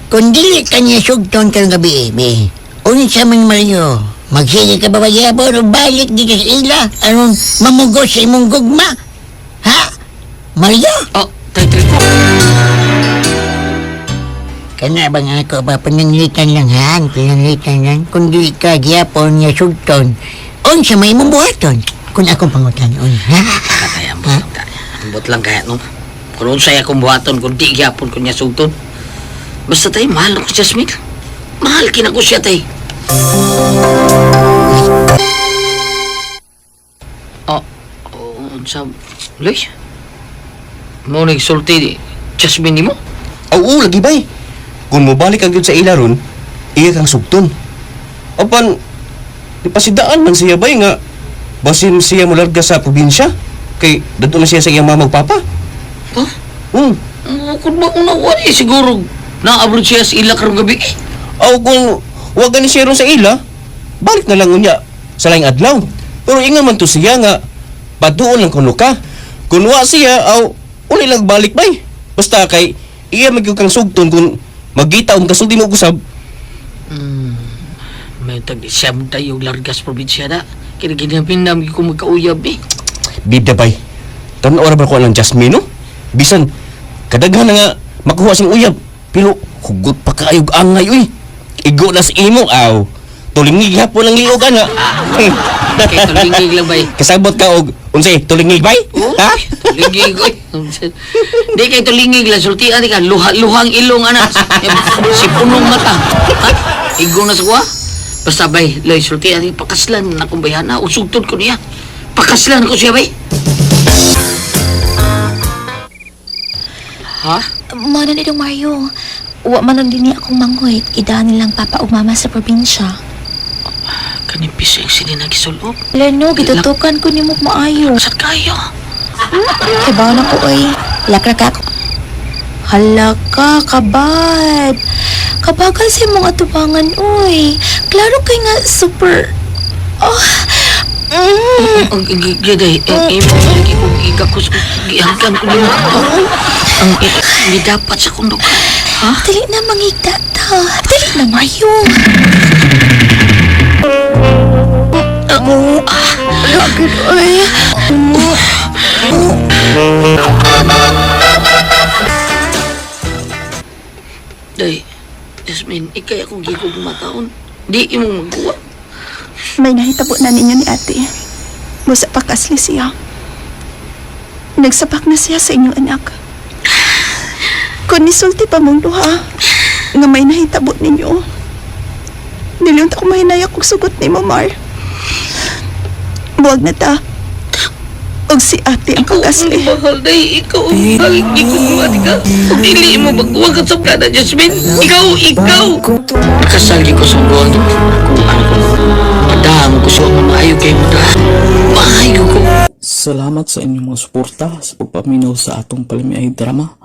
Kung dili ka niya sugton karong gabi, eh, be, unsa man Mario, magsige ka ba ba o balik dito sa ila, anong mamugos sa imong gugma? Ha? Mario? Oh, tay, tay ko. Kana ba nga ako ba, pananglitan lang ha, pananglitan lang. Kung dili ka gyapon niya sugton, unsa may imong buhaton? Kung akong pangutan, un, ha? Katay, ambot lang kaya. Ambot lang kaya no. Kung unsay akong buhaton, kung di gyapon ko niya sugton. Basta tay, mahal ako si Jasmine. Mahal kinako siya tay. Oh, oh, unsa, Luis? Mo nagsulti ni Jasmine nimo? Oo, lagi bay. Kung mobalik ang gyud sa ila ron, iya kang sugton. Apan, di pasidaan man siya bay nga basin siya molarga sa probinsya. Kay dadto na siya sa iyang mama ug papa. Huh? Hmm. Kung ba kung nakuha eh, siguro naabot siya sa ila karong gabi eh. Aw kung wa gani siya ron sa ila, balik na lang unya sa laing adlaw. Pero ingon man to siya nga paduon lang kuno ka. Kung wa siya aw uli lang balik bay. Basta kay iya man gyud kang sugton kung magita og kasulti mo og usab. May tag siyam tayo largas probinsya na. Kinaginapin namin ko magkauyab eh. Bida bay. Tan-aw ra ba ko ang Jasmine no? Bisan kadaghan na nga makuha sing uyab, pero hugot pa kaayog angay uy. Igo na sa imo aw. Tulingig hapon ang liog ana. Kay tulingig lang bay. Kasabot ka og unsay tulingig bay? Ha? Tulingig oy. Di kay tulingig lang sultian di ka luha luhang ilong ana. Si punong mata. Ha? Igo na sa kuha. Basta bay, loy sultian di pakaslan na akong bayana usugtod ko niya. Pakaslan ko siya bay. Ha? Mo na nito, Mario. Wa man lang din niya akong manghoy. Idaan nilang papa o mama sa probinsya. Kanipis ang sini nagisulob. Leno, gitutukan ko nimo maayo. Sad kayo. Kibaw na ko, oy. Lakra ka. Hala ka, kabad. Kabagal sa imong atubangan, oy. Klaro kay nga super... Oh. Ang giday, ang imo lagi kong igakos gihangkan ko nimo. Ang hindi dapat sa kong lugar. Ha? Dali na mangigda ta. Dali na mayo. Lagod, oy. Day, Jasmine, ikay akong gigog mataon. Di imong magkuha. May nahitabo na ninyo ni ate. Busa pa kasli siya. Nagsapak na siya sa inyong anak. Kung nisulti pa mong duha, nga may nahitabo ninyo. Dili unta ko mahinaya kog sugot ni Mamar. Buwag na ta. Og si ate ang kakasli. Mahal, day, ikaw ang mahal. Ikaw ang ka. Kung dili mo magkuha ka sa plana, Jasmine. Ikaw, ikaw. Nakasal ko sa buwan. Kuha ko. Padang ko siya nga maayo kay mo da. Maayo ko. Salamat sa inyong mga suporta sa pagpaminaw sa atong palamiay drama.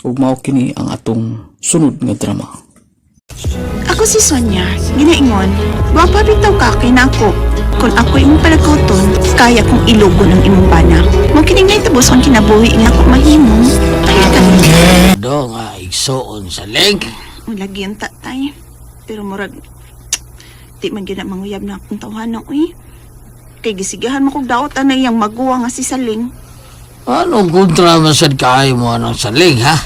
Ug mao kini ang atong sunod nga drama. Ako si Sonia, ginaingon, gwapa bitaw ka kay nako. Kung ako imong palaguton, kaya kong ilugon ang imong bana. Mo kining nahitabo sa akong kinabuhi nga ako mahimo. Ay, Do nga, igsoon sa leg. Lagi ang tatay. Pero murag, di man gina manguyab na akong tawhana, uy. Kay gisigahan mo kog daot anay ang maguwa nga si Saling. Anong kontra man sad kaayo mo anong saling, ha?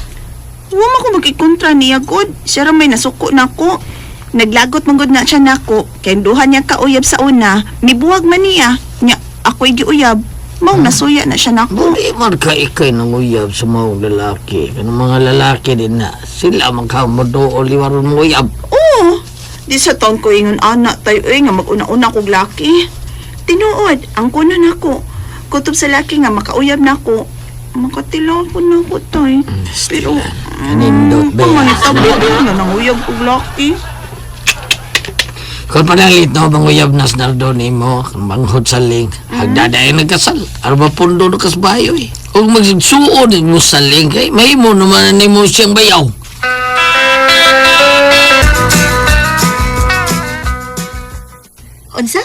Huwag mo ko magkikontra niya, god. Siya ra may nasuko na ako. Naglagot man gud na siya nako. Kay duha niya kauyab sa una, mibuwag man niya. Nya, ako'y giuyab. Mao nasuya na siya nako. Di man ka ikay nanguyab sa mga lalaki. Kanang mga lalaki din na, sila man ka mo liwaron mo uyab. Oo. Di sa taon ko ingon ana tayo eh, nga mag-una-una kog laki. Tinuod, ang kuno nako. Kutob sa laki nga makauyab nako. Makatilaw ko nako tay. Pero Kanindot ba? Panganitabi nga nanguyab kog laki. Kung panalit no, manguyab nas nardo nimo, manghod sa ling, hagdaday nagkasal, arba pundo no kasbayo eh. Kung magsuod mo sa ling, kay mahimo naman nimo siyang bayaw. Unsa?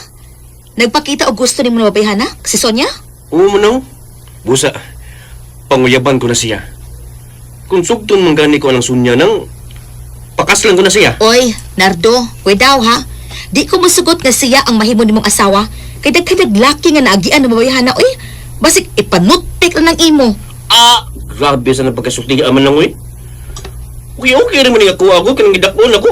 Nagpakita og gusto nimo na babayhana? Si Sonia? Oo mo no. Busa, panguyaban ko na siya. Kung sugton man gani ko ang sunya nang pakaslan ko na siya. Oy, Nardo, daw ha. Di ko musugot nga siya ang mahimo nimong asawa. Kay dagkay naglaki nga naagian ng babayhana, oy. Basig ipanutpik lang ng imo. Ah, grabe sa napagkasulti niya aman lang oy. Okay, okay rin mo niya kuha ako, kanang gidakon ako.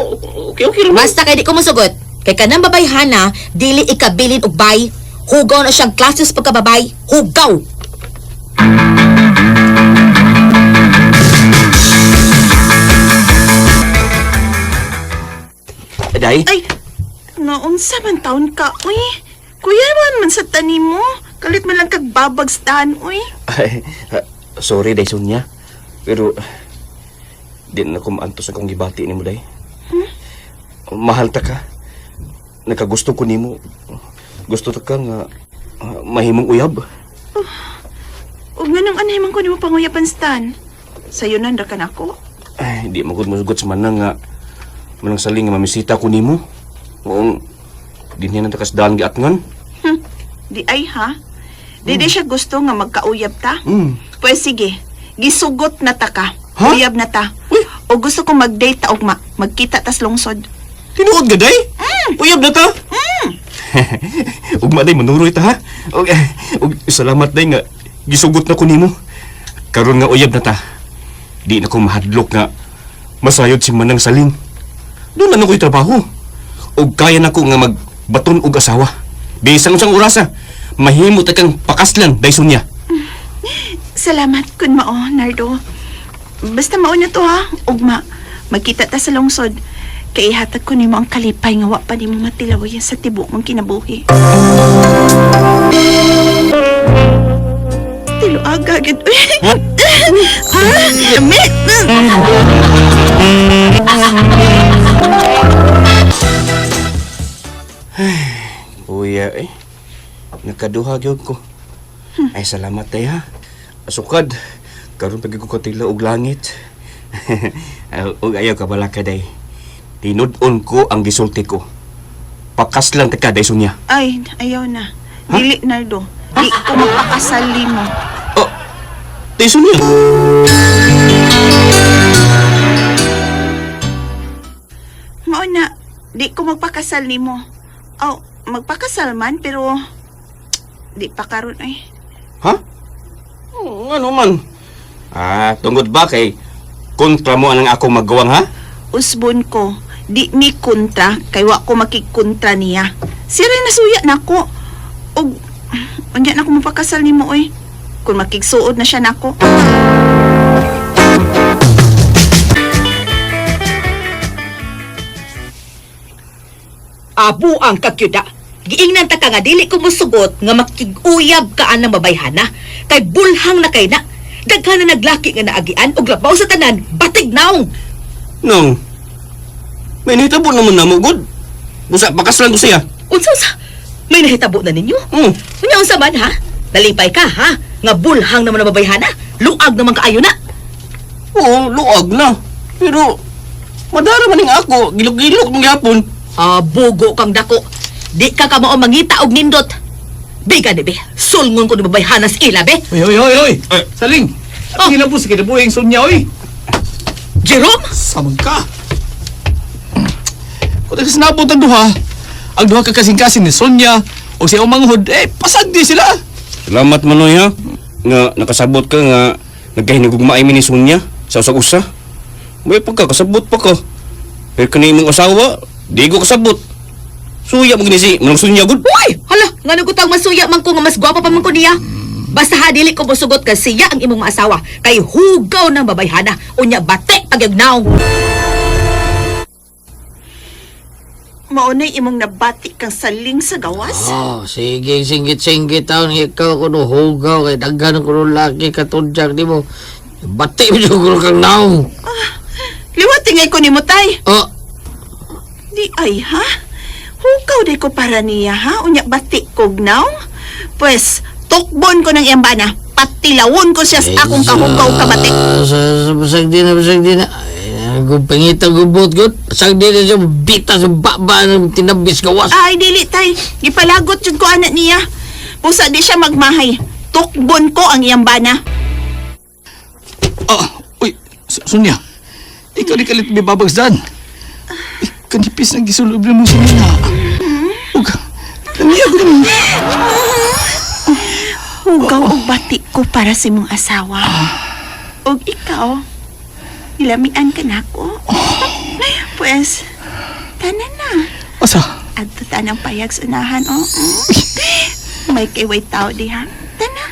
Okay, okay rin mo. Basta kay di ko musugot. Kay kanang babayhana, dili ikabilin og bay. Hugaw na siyang klase sa pagkababay. Hugaw! Aday? Ay, naunsa man taon ka, uy. Kuya man man sa tanim mo. Kalit man lang kag babagstan, uy. Ay, sorry, Day Sonia. Pero, di na ko maantos akong gibati ni mo, Day. Mahal ta ka. Nakagusto ko nimo. Gusto ta ka nga mahimong uyab. Ug nganong anay man ko nimo panguyapan stan. Sayo nan ra ka nako. Ay, di magud musugot sa manang nga manang saling nga mamisita ko nimo. Maong di niya nang takasdaan giatngan. Di ay ha. Di di siya gusto nga magkauyab ta. Mm. Pwes sige, gisugot na ta ka. Ha? Uyab na ta. O gusto ko mag-date ta ugma, magkita tas lungsod. Tinuod ka, Day? Uyab na ta? Ugma, Day, manuroy ta, ha? Og, og, salamat, Day, nga gisugot na ko nimo. Karon nga uyab na ta. Di na ko mahadlok nga masayod si Manang Saling. Doon na ko'y trabaho. Og kaya na ko nga magbaton og asawa. Bisang usang orasa, mahimo ta kang pakaslan, Day Sonia. Salamat kun mao, Nardo. Basta mao na to ha, ugma. Magkita ta sa lungsod. Kay ihatag ko nimo ang kalipay nga wa pa nimo matilawayan sa tibok mong kinabuhi. Tiluaga gid. Uy. Ah, lami. biya eh. Nakaduha gyud ko. Ay, salamat tay ha. Asukad, karon pag ko katila og langit. Ug ayaw ka bala ka day. Tinud-on ko ang gisulti ko. Pakas lang ta ka day Sonya. Ay, ayaw na. Dili, Nardo. Di ko magpakasal mo. Oh, day Sonya. Mao na, di ko magpakasal nimo. Aw, magpakasal man pero di pa karon ay. Ha? Oh, ano man? Ah, tungod ba kay kontra mo ang akong maggawang ha? Usbon ko, di mi kontra kay wa ko makikontra niya. Sira nasuya nako. Og unya na ko mapakasal nimo oy. Kung makigsuod na siya nako. Abu ang kagyuda. Giingnan ta ka nga dili ko mosugot nga makiguyab ka anang babayhana. Kay bulhang na kay na. Daghan na naglaki nga naagian og labaw sa tanan, batig naong. Nang, may nahitabo naman na mo, good. Busa, pakas lang ko siya. Unsa sa may nahitabo na ninyo? Unya unsa man ha? Nalipay ka ha? Nga bulhang naman ang babayhana. Luag naman kaayo na. Oo, luag na. Pero, madara man ning ako, gilok-gilok mong yapon. Ah, bugo kang dako. Di ka kamao mangita og nindot. Biga ni be, sulngon ko ni babayhana sa ila be. Oy, oy, oy, oy! Saling! Oh. Ang po sa kinabuhing Sonya, oy! Jerome! Samang ka! Kung nagsinabot ang duha ka kasing-kasing ni Sonya o si Umanghod, eh, pasag di sila! Salamat Manoy ha. Nga nakasabot ka nga nagkahinugugmaay mi ni Sonya sa usag-usa. May pagkakasabot pa ka. Pero kani imong asawa, di ko kasabot. Suya mo gini si Manong Sonya gud. Uy! Hala, ngano ko tang masuya man ko nga mas gwapa pa man ko niya. Basta ha dili ko mosugot ka siya ang imong maasawa kay hugaw ng babayhana unya bate pagyagnaw. Mao na'y imong nabati kang saling sa gawas. Oh, sige, singgit-singgit taon ikaw kuno hugaw kay daghan kuno laki katudyag nimo. Bati mo jud kuno kang naong. Liwat tingay ko nimo tay. Oh. Di ay ha? Hukaw di ko para niya ha? Unya bati kog naw? Pues, tukbon ko ng iyang bana. Patilawon ko siya sa akong kahukaw kabati. Basag di na, basag di na. Ay, pangita gubot gud. Basag di na siya bita sa baba ng tinabis gawas. Ay, dili tay. Gipalagot jud ko anak niya. Pusa di siya magmahay. Tukbon ko ang iyang bana. Ah, uy, Sonya, ikaw di kalit may babagsdan. Kanipis ng gisulob na mo sa nina. Ug, lamiya ko naman. Hugaw og bati ko para sa imong asawa. Og ikaw, ilamian ka nako. Pues, tanan na. Asa? Adto tanang payag sa unahan, oh. May kayway tao diha. Tana.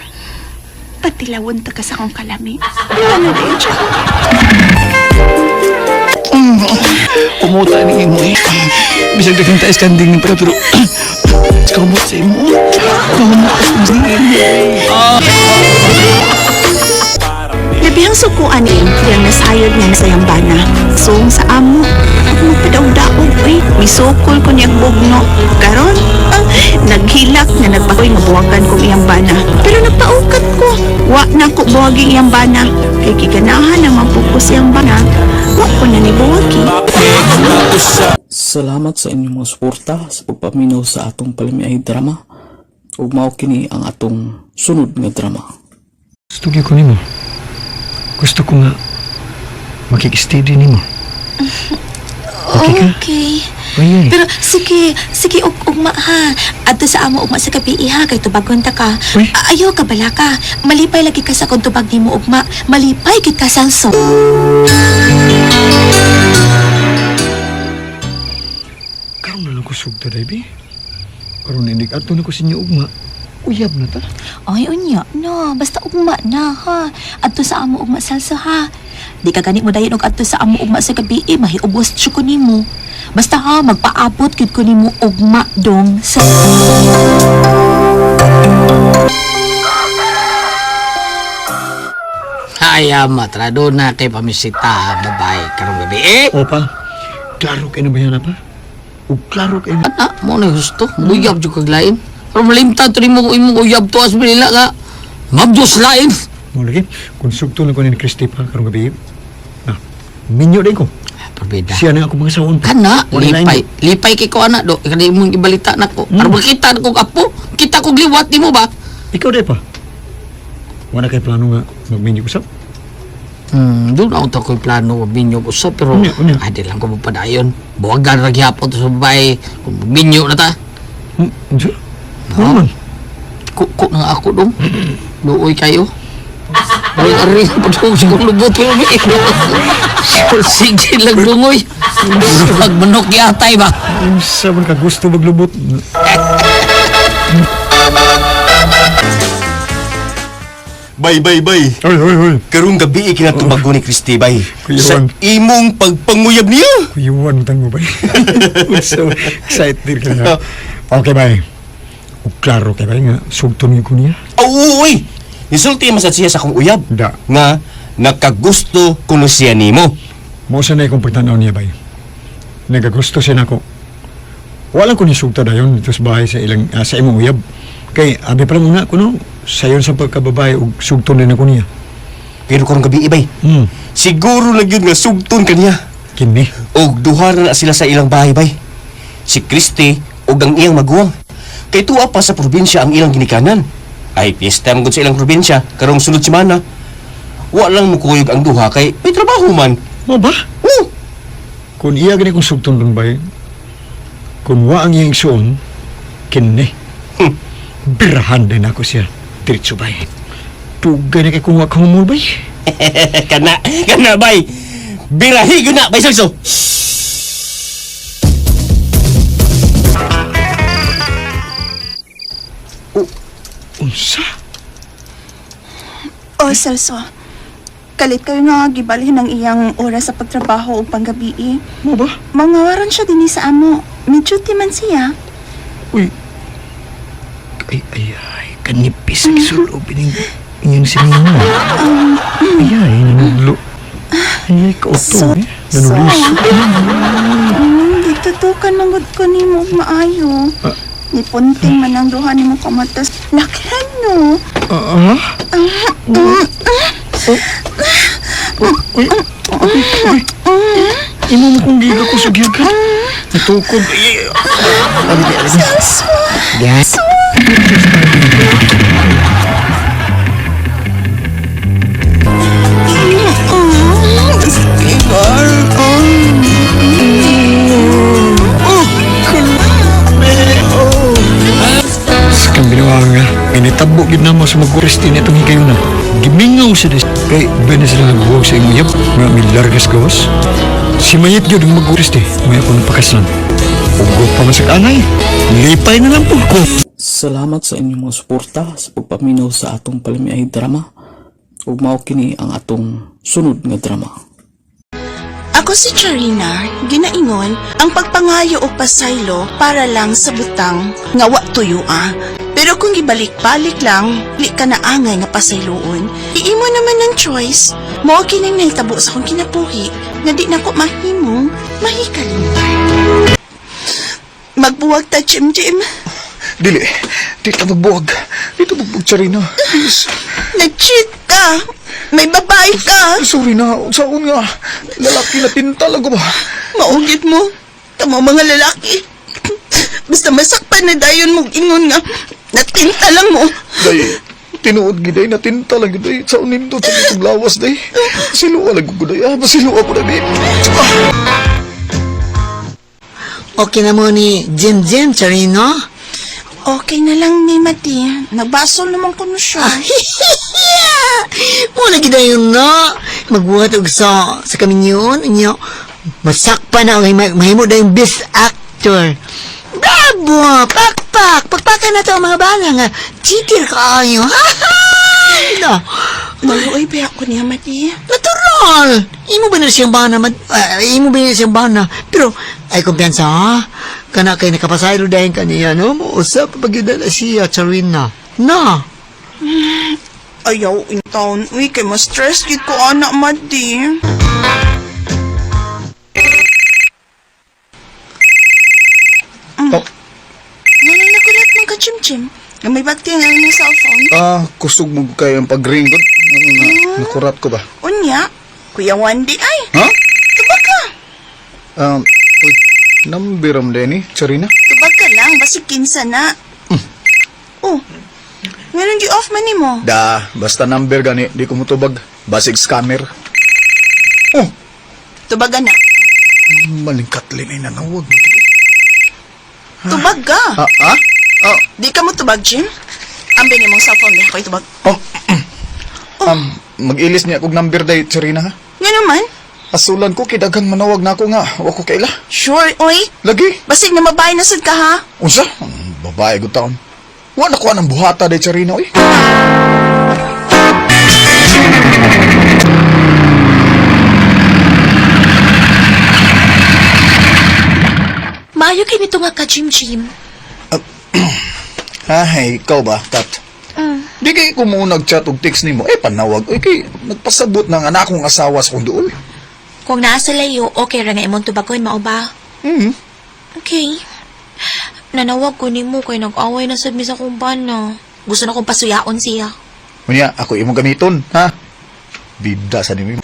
Patilawon ta ka sa akong kalami. Ano na yun siya? Kumuta ni imo eh. Bisag daghang taas kanding ni pero pero kamot sa imo. Kamot sa imo. Ah. Labihang sukuan eh, yang nasayod nga nasayang bana. Sung sa amo, ako magpadaog-daog eh. Misukol ko niyang bugno. Karon, naghilak nga nagpakoy nga buwagan kong iyang bana. Pero nagpaukat ko. Wa na ko buwaging iyang bana. Kay giganahan ang mapupos iyang bana. Wa ko na ni buwagi. Salamat sa inyong mga suporta sa pagpaminaw sa atong palamiay drama. Ug mao kini ang atong sunod nga drama. Gusto gyud ko nimo. Gusto ko nga makik-steady nimo. Okay ka? Okay. Oy, Pero sige, sige ug ugma ha. Adto sa amo ugma sa gabi ha kay tubagon ta ka. Ayaw ka bala ka. Malipay lagi ka sa kung tubag nimo ugma. Malipay gid ka Celso. Karon na lang ko sugta, baby. Karon inig ato na ko sa inyo ugma. Uyab na ta. Ay unya na, basta ugma na ha. Adto sa amo ugma Celso ha. Di ka gani mo dayon og adto sa amo ugma sa gabi eh, mahiubos jud ko nimo. Basta ha, magpaabot gid ko nimo ugma dong sa Ay, ama, trado na kay pamisita, babae, karong gabi eh. Opa, klaro kay na ba yan, pa? Ug klaro kay Ana, mo na gusto. Uyab jud kag lain. Pero malimtan to nimo imong uyab to as Manila nga. Mabdos lain. Mo lagi, kung sugto lang ko ni Christy pa karong gabi. Na, minyo din ko. Perbeda. Siya na ako mga sawon. Kana, Wala lain. lipay. Lipay kay ko ana do. Kani imong ibalita nako. Mm. Aron makita na kog apo, kita kog liwat nimo ba? Ikaw di pa. Wala kay plano nga magminyo usap. Doon ako to ko'y plano binyo ko sa pero Unya, unya. ay di lang ko mapadayon. Buwagan ra gihapon to sa babae. Kung binyo na ta. Unsa? Ano man? Kuko na ako dong. Luoy kayo. Aring aring padung sa kong lubot ko. Sige lang dungoy. Pag manok yatay ba? Unsa man ka gusto maglubot? Bay, bay, bay. Oy, oy, oy. Karong gabi ikinatubago ni Christy, bay. Sa Kuyuan. imong pagpanguyab niya. Kuyuan tang mo bay. So excited ka na. Okay bay. Ug klaro kay bay nga sugton ko niya. Oo, uy. Nisulti man sad siya sa akong uyab. Da. Nga nakagusto kuno siya nimo. Mo sa na akong pagtan-aw niya bay. Nagagusto siya nako. Wala ko ni sugta dayon dito sa bahay sa ilang sa imong uyab. Kay abi pa lang una kuno sayon sa pagkababae ug sugton din ako niya. Pero karong gabi bay. Siguro lang yun nga sugton kaniya. Kini. Og duha na na sila sa ilang bahay bay. Si Christy ug ang iyang maguwang. Kay tuwa pa sa probinsya ang ilang ginikanan. Ay piyesta man gud sa ilang probinsya karong sunod semana. Wa lang mukuyog ang duha kay may trabaho man. Mo ba? Oo. Kung iya gani kong sugton dun bay, kung wa ang iyang igsuon, kini. Birahan din ako siya. Diretso bay. Tugay na kay kung wa ka humol bay. Kana, kana bay. Birahi gyud na bay Celso. Unsa? O, Celso. Kalit kayo nga gibalhin ang iyang oras sa pagtrabaho o panggabi. Mo ba? Mangawaran siya dinhi sa amo. May duty man siya. Uy. Ay, ay, ay. Kanipis ang isulob. Ining, inyong sinino. Ay, ay, nanudlo. Ay, ay, kauto eh. Nanulis. Gitutukan manggod ko nimo og maayo. Nipunting man ang duha nimo kamatas. Lakihan no. Ah? Uy, uy, uy. Imo mo kong giga ko sa giga. Natukod. Ay, ay, ay. Celso. Yan. Sa kang binuanga, initabo gid namo sa mag-Christine itong higayon na. Gimingaw sa des. Kay, ba na sila nagbuwag sa imong yap, nga milargas gawas. Si Mayet yun ang mag-Christy, may ako ng pakaslan. Ugo pa man sa kanay, lipay na lang po ko. Salamat sa inyong mga suporta sa pagpaminaw sa atong palamiay drama. Ug mao kini ang atong sunod nga drama. Ako si Charina, ginaingon ang pagpangayo og pasaylo para lang sa butang nga wa tuyo ah. Pero kung gibalik-balik lang, di ka na angay nga pasayloon. Iimo naman ang choice. Mao kining nahitabo sa akong kinabuhi nga di nako mahimong mahikalimpay. Magbuwag ta, Jim Jim. Dili, di ta magbuwag. Di ta magbuwag, Charina. Please. Nag-cheat ka. May babae ka. Sorry na, saon nga. Lalaki na tinta lang ko ba? Maugit mo. Tamo mga lalaki. Basta masakpan na dayon mong ingon nga. Natinta lang mo. Day, tinuod giday na tinta lang giday. Saon nindot sa itong lawas day. Siluwa lang ko day. Ah, masiluwa ko na day. Okay na mo ni Jim Jim, Charino? Okay na lang ni Mati. Nagbasol naman ko na siya. Mo lagi dayon na. Magbuhat og sa kaminyon inyo. Masakpan na ang mahimo dayong best actor. Bravo! Pakpak! Pakpakan na to ang mga bala nga. Cheater ka ayo. No. Maluoy ba ako niya, Mati? Natural! Imo ba na siyang bana? Imo ba na siyang bana? Pero, ay kumpiyansa ha? Kana kay nakapasaylo dahil kaniya, no? Usap pag na siya, Charina. Na! Ayaw in town. Uy, kay ma-stress gid ko anak, Mati. Jim? Nga may bagti nga imong cellphone. Ah, kusog mo kayo ang pag-ring ko. Ano na, nakurat ko ba? Unya, Kuya Wandi ay. Ha? Tubag ka. Uy, nambiram din eh, Charina. Tubag ka lang, basig kinsa na. Oh, meron gi-off man nimo. Da, basta number gani, di ko mutubag. Basig scammer. Oh, Tubagan na. maling Kathleen ay nanawag mo. Tubag ka. Ah, ah? Ah, Di ka mo tubag, Jim? Ambi ni mong cellphone di ako itubag. oh, mag-ilis niya kog number day, Charina ha? Nga naman. Asulan ko, kidaghang manawag na ako nga. Wa ko kaila. Sure, oy. Lagi. Basig na mabahay na sad ka, ha? Unsa? Babae gud taon. Wa na ko anang buhata day, Charina, oy. Maayo kay nito nga ka, Jim Jim. Ay, ikaw ba, Kat? Di kay ko mo nag-chat og text nimo, eh panawag. Oy, kay nagpasabot ng anak kong asawa sa kong duol. Kung naa sa layo, okay ra nga imong tubagon, mao ba? Mm. Okay. Nanawag ko nimo kay nag-away na sad mi sa akong bana. Gusto na kong pasuyaon siya. Unya, ako imong gamiton, ha? Bida sa nimo.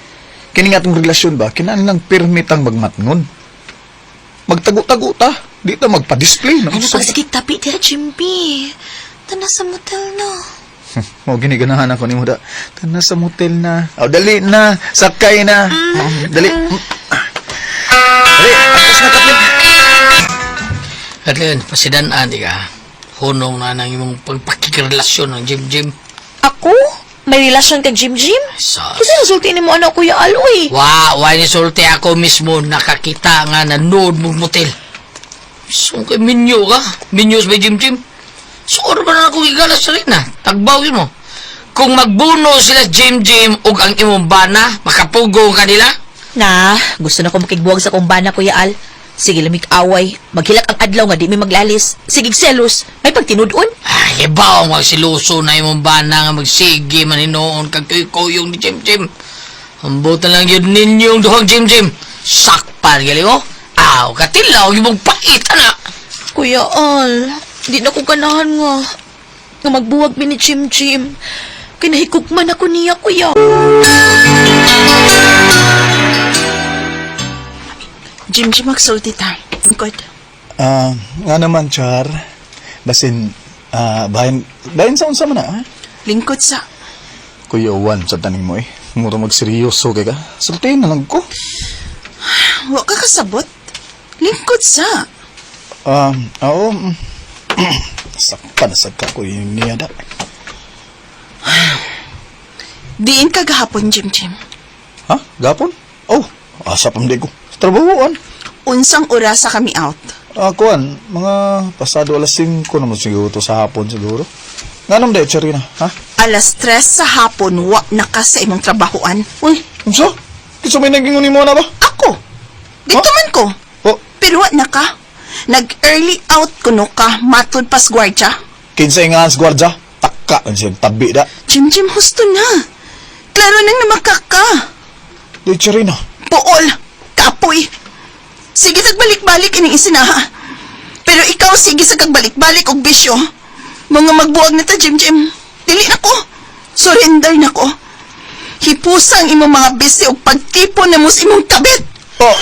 Kini nga atong relasyon ba, kinahanglan lang permit ang magmatngon. Magtago-tago ta, di ta magpa-display. Ano pag sige tapi diha, Jimby? Tana sa motel na. Mo gini ganahan ako nimo da. Tana sa motel na. Oh, dali na, sakay na. Dali. Dali, atos na Katlin. Kathleen, pasidanaan di ka. Hunong na nang imong pagpakikirelasyon ng Jim Jim. Ako? May relasyon kag Jim Jim? Sus. Kasi nasulti ni mo ano, Kuya Aloy. Wa, wa ni sulti ako mismo nakakita nga nanood mong motel. So, kay minyo ka? Minyo sa Jim Jim? So, ano ba na akong igalas sa rin na? Tagbaw yun mo. Kung magbuno sila Jim Jim ug ang imong bana, makapugong kanila? Na, gusto na ko makigbuwag sa kong bana, Kuya Al. Sige lamig away. Maghilak ang adlaw nga di mi maglalis. Sige selos. May pagtinudon. Ay, ibaw magsiluso na imong bana nga magsige maninoon kag kuyong ni Jim Jim. Ambutan lang yun ninyong duhang Jim Jim. Sakpan gali mo. Aw, katilaw yung mong pait, anak. Kuya Al, di na ko ganahan nga. Nga magbuwag mi ni Jim Jim. Kinahigugman ako niya, Kuya. Jim, Jim, magsulti ta. Good. Ah, nga naman, Char. Basin, bahin, bahin sa unsa man na, ha? Lingkod sa. Kuya Juan, sa taning mo eh. Mura magseryoso kay ka. Sultihin na lang ko. Wa ka kasabot. Lingkod sa. Oo. Sakpa na sagka ko yung niya da. Diin ka gahapon, Jim, Jim. Ha? Gapon? Oh, asa pa ko. Sa trabahoan. Unsang orasa kami out. Ah, kuan, mga pasado alas 5 naman siguro to sa hapon siguro. Nganong day, Charina, ha? 3:00 sa hapon, wa na ka sa imong trabahoan. Uy, unsa? Kinsa may naging mo na ba? Ako. Dito man ko. Oh, Pero wa na ka. Nag-early out kuno ka, matud pas gwardya. kinsa nga ang gwardya? Taka, ang siyang tabi da. Jim, Jim, husto na. Klaro nang namakaka. Day, Charina. Pool, kapoy. Sige tagbalik-balik ining isinaha. Pero ikaw sige sa kagbalik-balik og bisyo. Mga magbuwag na ta, Jim Jim. Dili na ko. Surrender na ko. Hipusa ang imong mga biste og pagtipon na mo sa imong kabit. Oh,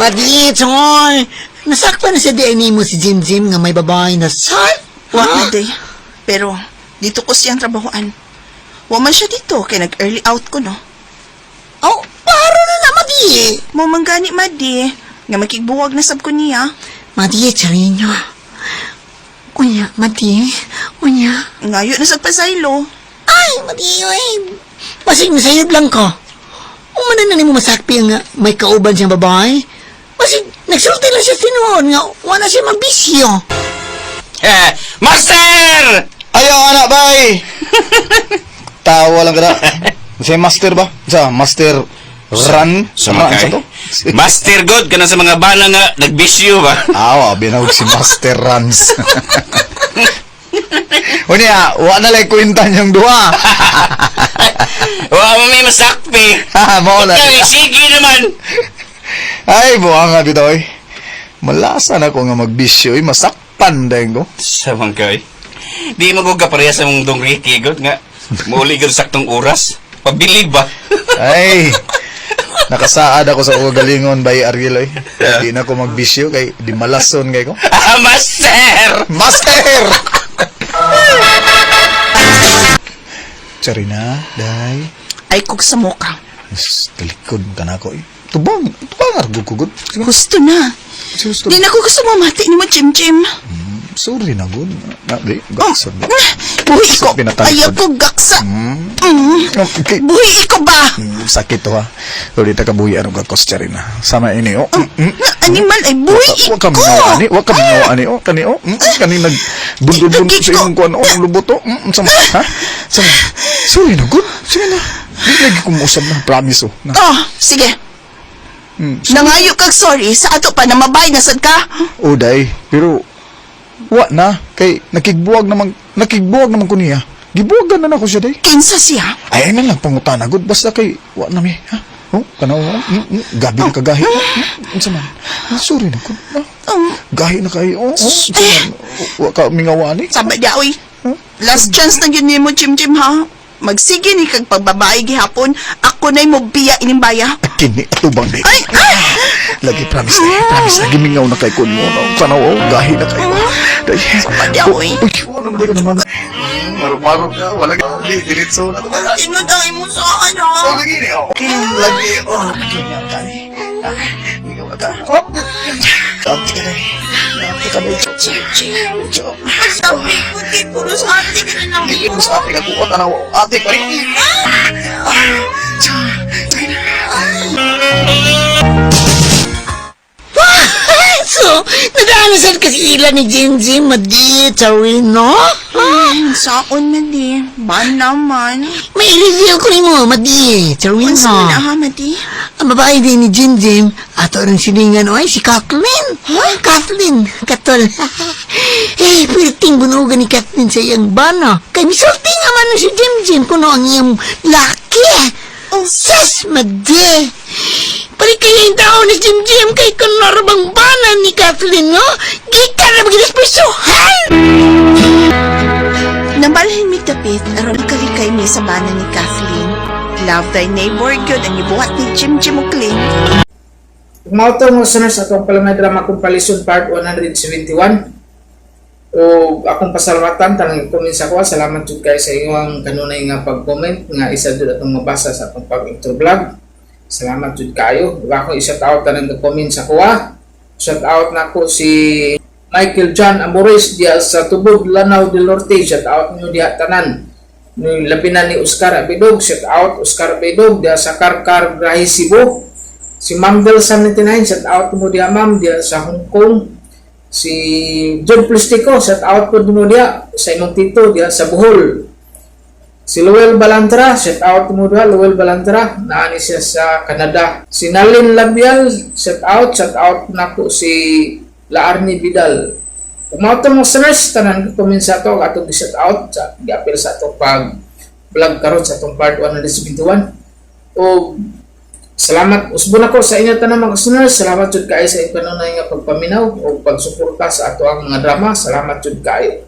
Madiit, oy! Nasakpan na sa DNA mo si Jim Jim nga may babae na sal? Wa na day. Pero dito ko siyang trabahoan. Wa man siya dito kay nag-early out ko no. Oh, paro na na, Madi! Mo man gani madi nga makigbuwag na sab ko niya. Madi, Charino. Unya, Madi. Unya. Ngayo na sad pasaylo. Ay, Madi, oy. Basig nasayod lang ko. Umanan na nimo masakpi nga may kauban siyang babae. Basig, nagsulti lang siya tinuon nga wala siya magbisyo. Eh, Master! Ayaw, anak, bay! Tawa lang ka na. Sa master ba? Sa master run? Sa Run makay. sa to? Master God ka na sa mga bana nga nagbisyo ba? Awa, binawag si Master Runs. Unya, wa na lang kwenta niyang duha. Wa mo may masakpi. Ha, mao na. Ikaw, eh, sige naman. Ay, buha nga bitaw eh. Malasa na ko nga magbisyo eh. Masakpan Nasakpan dayon ko. Sa man kay. Di mo ko kapareha sa mong dong Ricky gud nga muuli gud saktong oras. Pabilib ba? Ay, nakasaad ako sa kagalingon by Ariel oy. Di na ko magbisyo kay di malason kay ko. Ah, master! Master! Charina, day. Ay kog sa muka. Mas talikod ka na ako eh. Tubang, tubang argo ko gud. Gusto na. Gusto Di na ko gusto mamati ni mo, Jim Jim. Sorry na gud. Na, di, gaksa. Buhi ko. Pinatalikod. Ayaw ko gaksa. Mm. Okay. Buhi ko ba? Sakit to ha. Ulit ka buhi anong kakos Charina. Sama ini oh. Animal ay buhi Wa ka ko. mingaw ani, wa ka mingaw ani oh, kani oh. Kani nag bundol-bundol sa imong kuan oh, lubot oh. Sama ha? Sama. Sorry na gud. Sige na. Di lagi ko mousab na, promise oh. Na. Oh, sige. Nangayo kag sorry sa ato pa na mabay na sad ka. Oh, day. Pero wa na kay nakigbuwag naman ko niya. Gibuwagan na nako siya day. Kinsa siya? Ay, ay na lang pangutana gud basta kay wa na mi ha. Oh, kanaw oh. Gabi na kagahi. Unsa man? Ah, sorry na gud. Ah, gahi na kay oh. Oh, unsa man? Wa ka mingaw ani. Sabi niya, oy. Last chance na yun nimo, Jim Jim, ha? Magsige ni kag pagbabae gihapon, ako na'y mo biya ining baya. Kini atubang day. Ay, ah! Lagi promise na, promise na gimingaw na kay kun mo. No? Kanaw oh, gahi na kay. Day. Sabi niya, oy. Uy, wala na ko naman. Marumaro ka, wala ka. Di, diretso na. Tinod ang imo sa akin, ha? Oh, lagi ni oh. Lagi oh. Kini ang kani. Ah, Mingaw ka. Oh. Kamti ka na. Kamti ka na. Chok. Sabi ko, di puro sa ate ka na lang. Dili mo sa akin ako tanaw ate pa rin. So, nadanasan kasi ila ni Jim Jim, madi, Charino. Saon na di. Ban naman. May reveal ko nimo, madi, Charino. Unsa man na ha, madi? Ang babae din ni Jim Jim, ato rin silingan, oy, si Kathleen. Huh? Kathleen, katol. Eh, pirting bunugan ni Kathleen sa iyang bana. Kay misulti nga man si Jim Jim, kuno ang iyang laki. Oh. Sas, madi. Pali kaya yung tao ni Jim Jim kay kuno bang bana ni Kathleen, no? Gikan na magilaspersuhan! Nabalhin mi dapit aron kalikay mi sa bana ni Kathleen. Love thy neighbor gyud ang ibuhat ni Jim Jim ug Clint. Kung mao to mga listeners, atong Palamay Drama Compilation Part 171. O akong pasalamatan tanang comment sa kuha. Salamat jud kay sa inyong kanunay nga pag-comment nga isa jud atong mabasa sa atong pag-intro vlog. Salamat jud kayo. Ug akong i-shout out tanang comment sa kuha. Shout out nako si Michael John Amores diha sa Tubod, Lanao del Norte. Shout out niyo diha tanan. Ni labi na ni Oscar Abidog, shout out Oscar Abidog diha sa Karkar Grahe, Cebu. Si Ma'am Del 79, shout out mo diha ma'am diha sa Hong Kong. Si John Plistico, shout out po mo diha sa imong tito diha sa Bohol. Si Luel Balantra, shout out mo diha Luel Balantra, naani siya sa Canada. Si Nalin Labial, shout out nako si Laarni Vidal. Kung mao to mga listeners, tanan ko comment sa ato atong shout out sa giapil sa atong pag vlog karon sa atong part 171. O salamat usbon ako sa inyo tanan mga listeners. Salamat jud kaayo sa inyong kanunay nga pagpaminaw o pagsuporta sa ato ang mga drama. Salamat jud kaayo.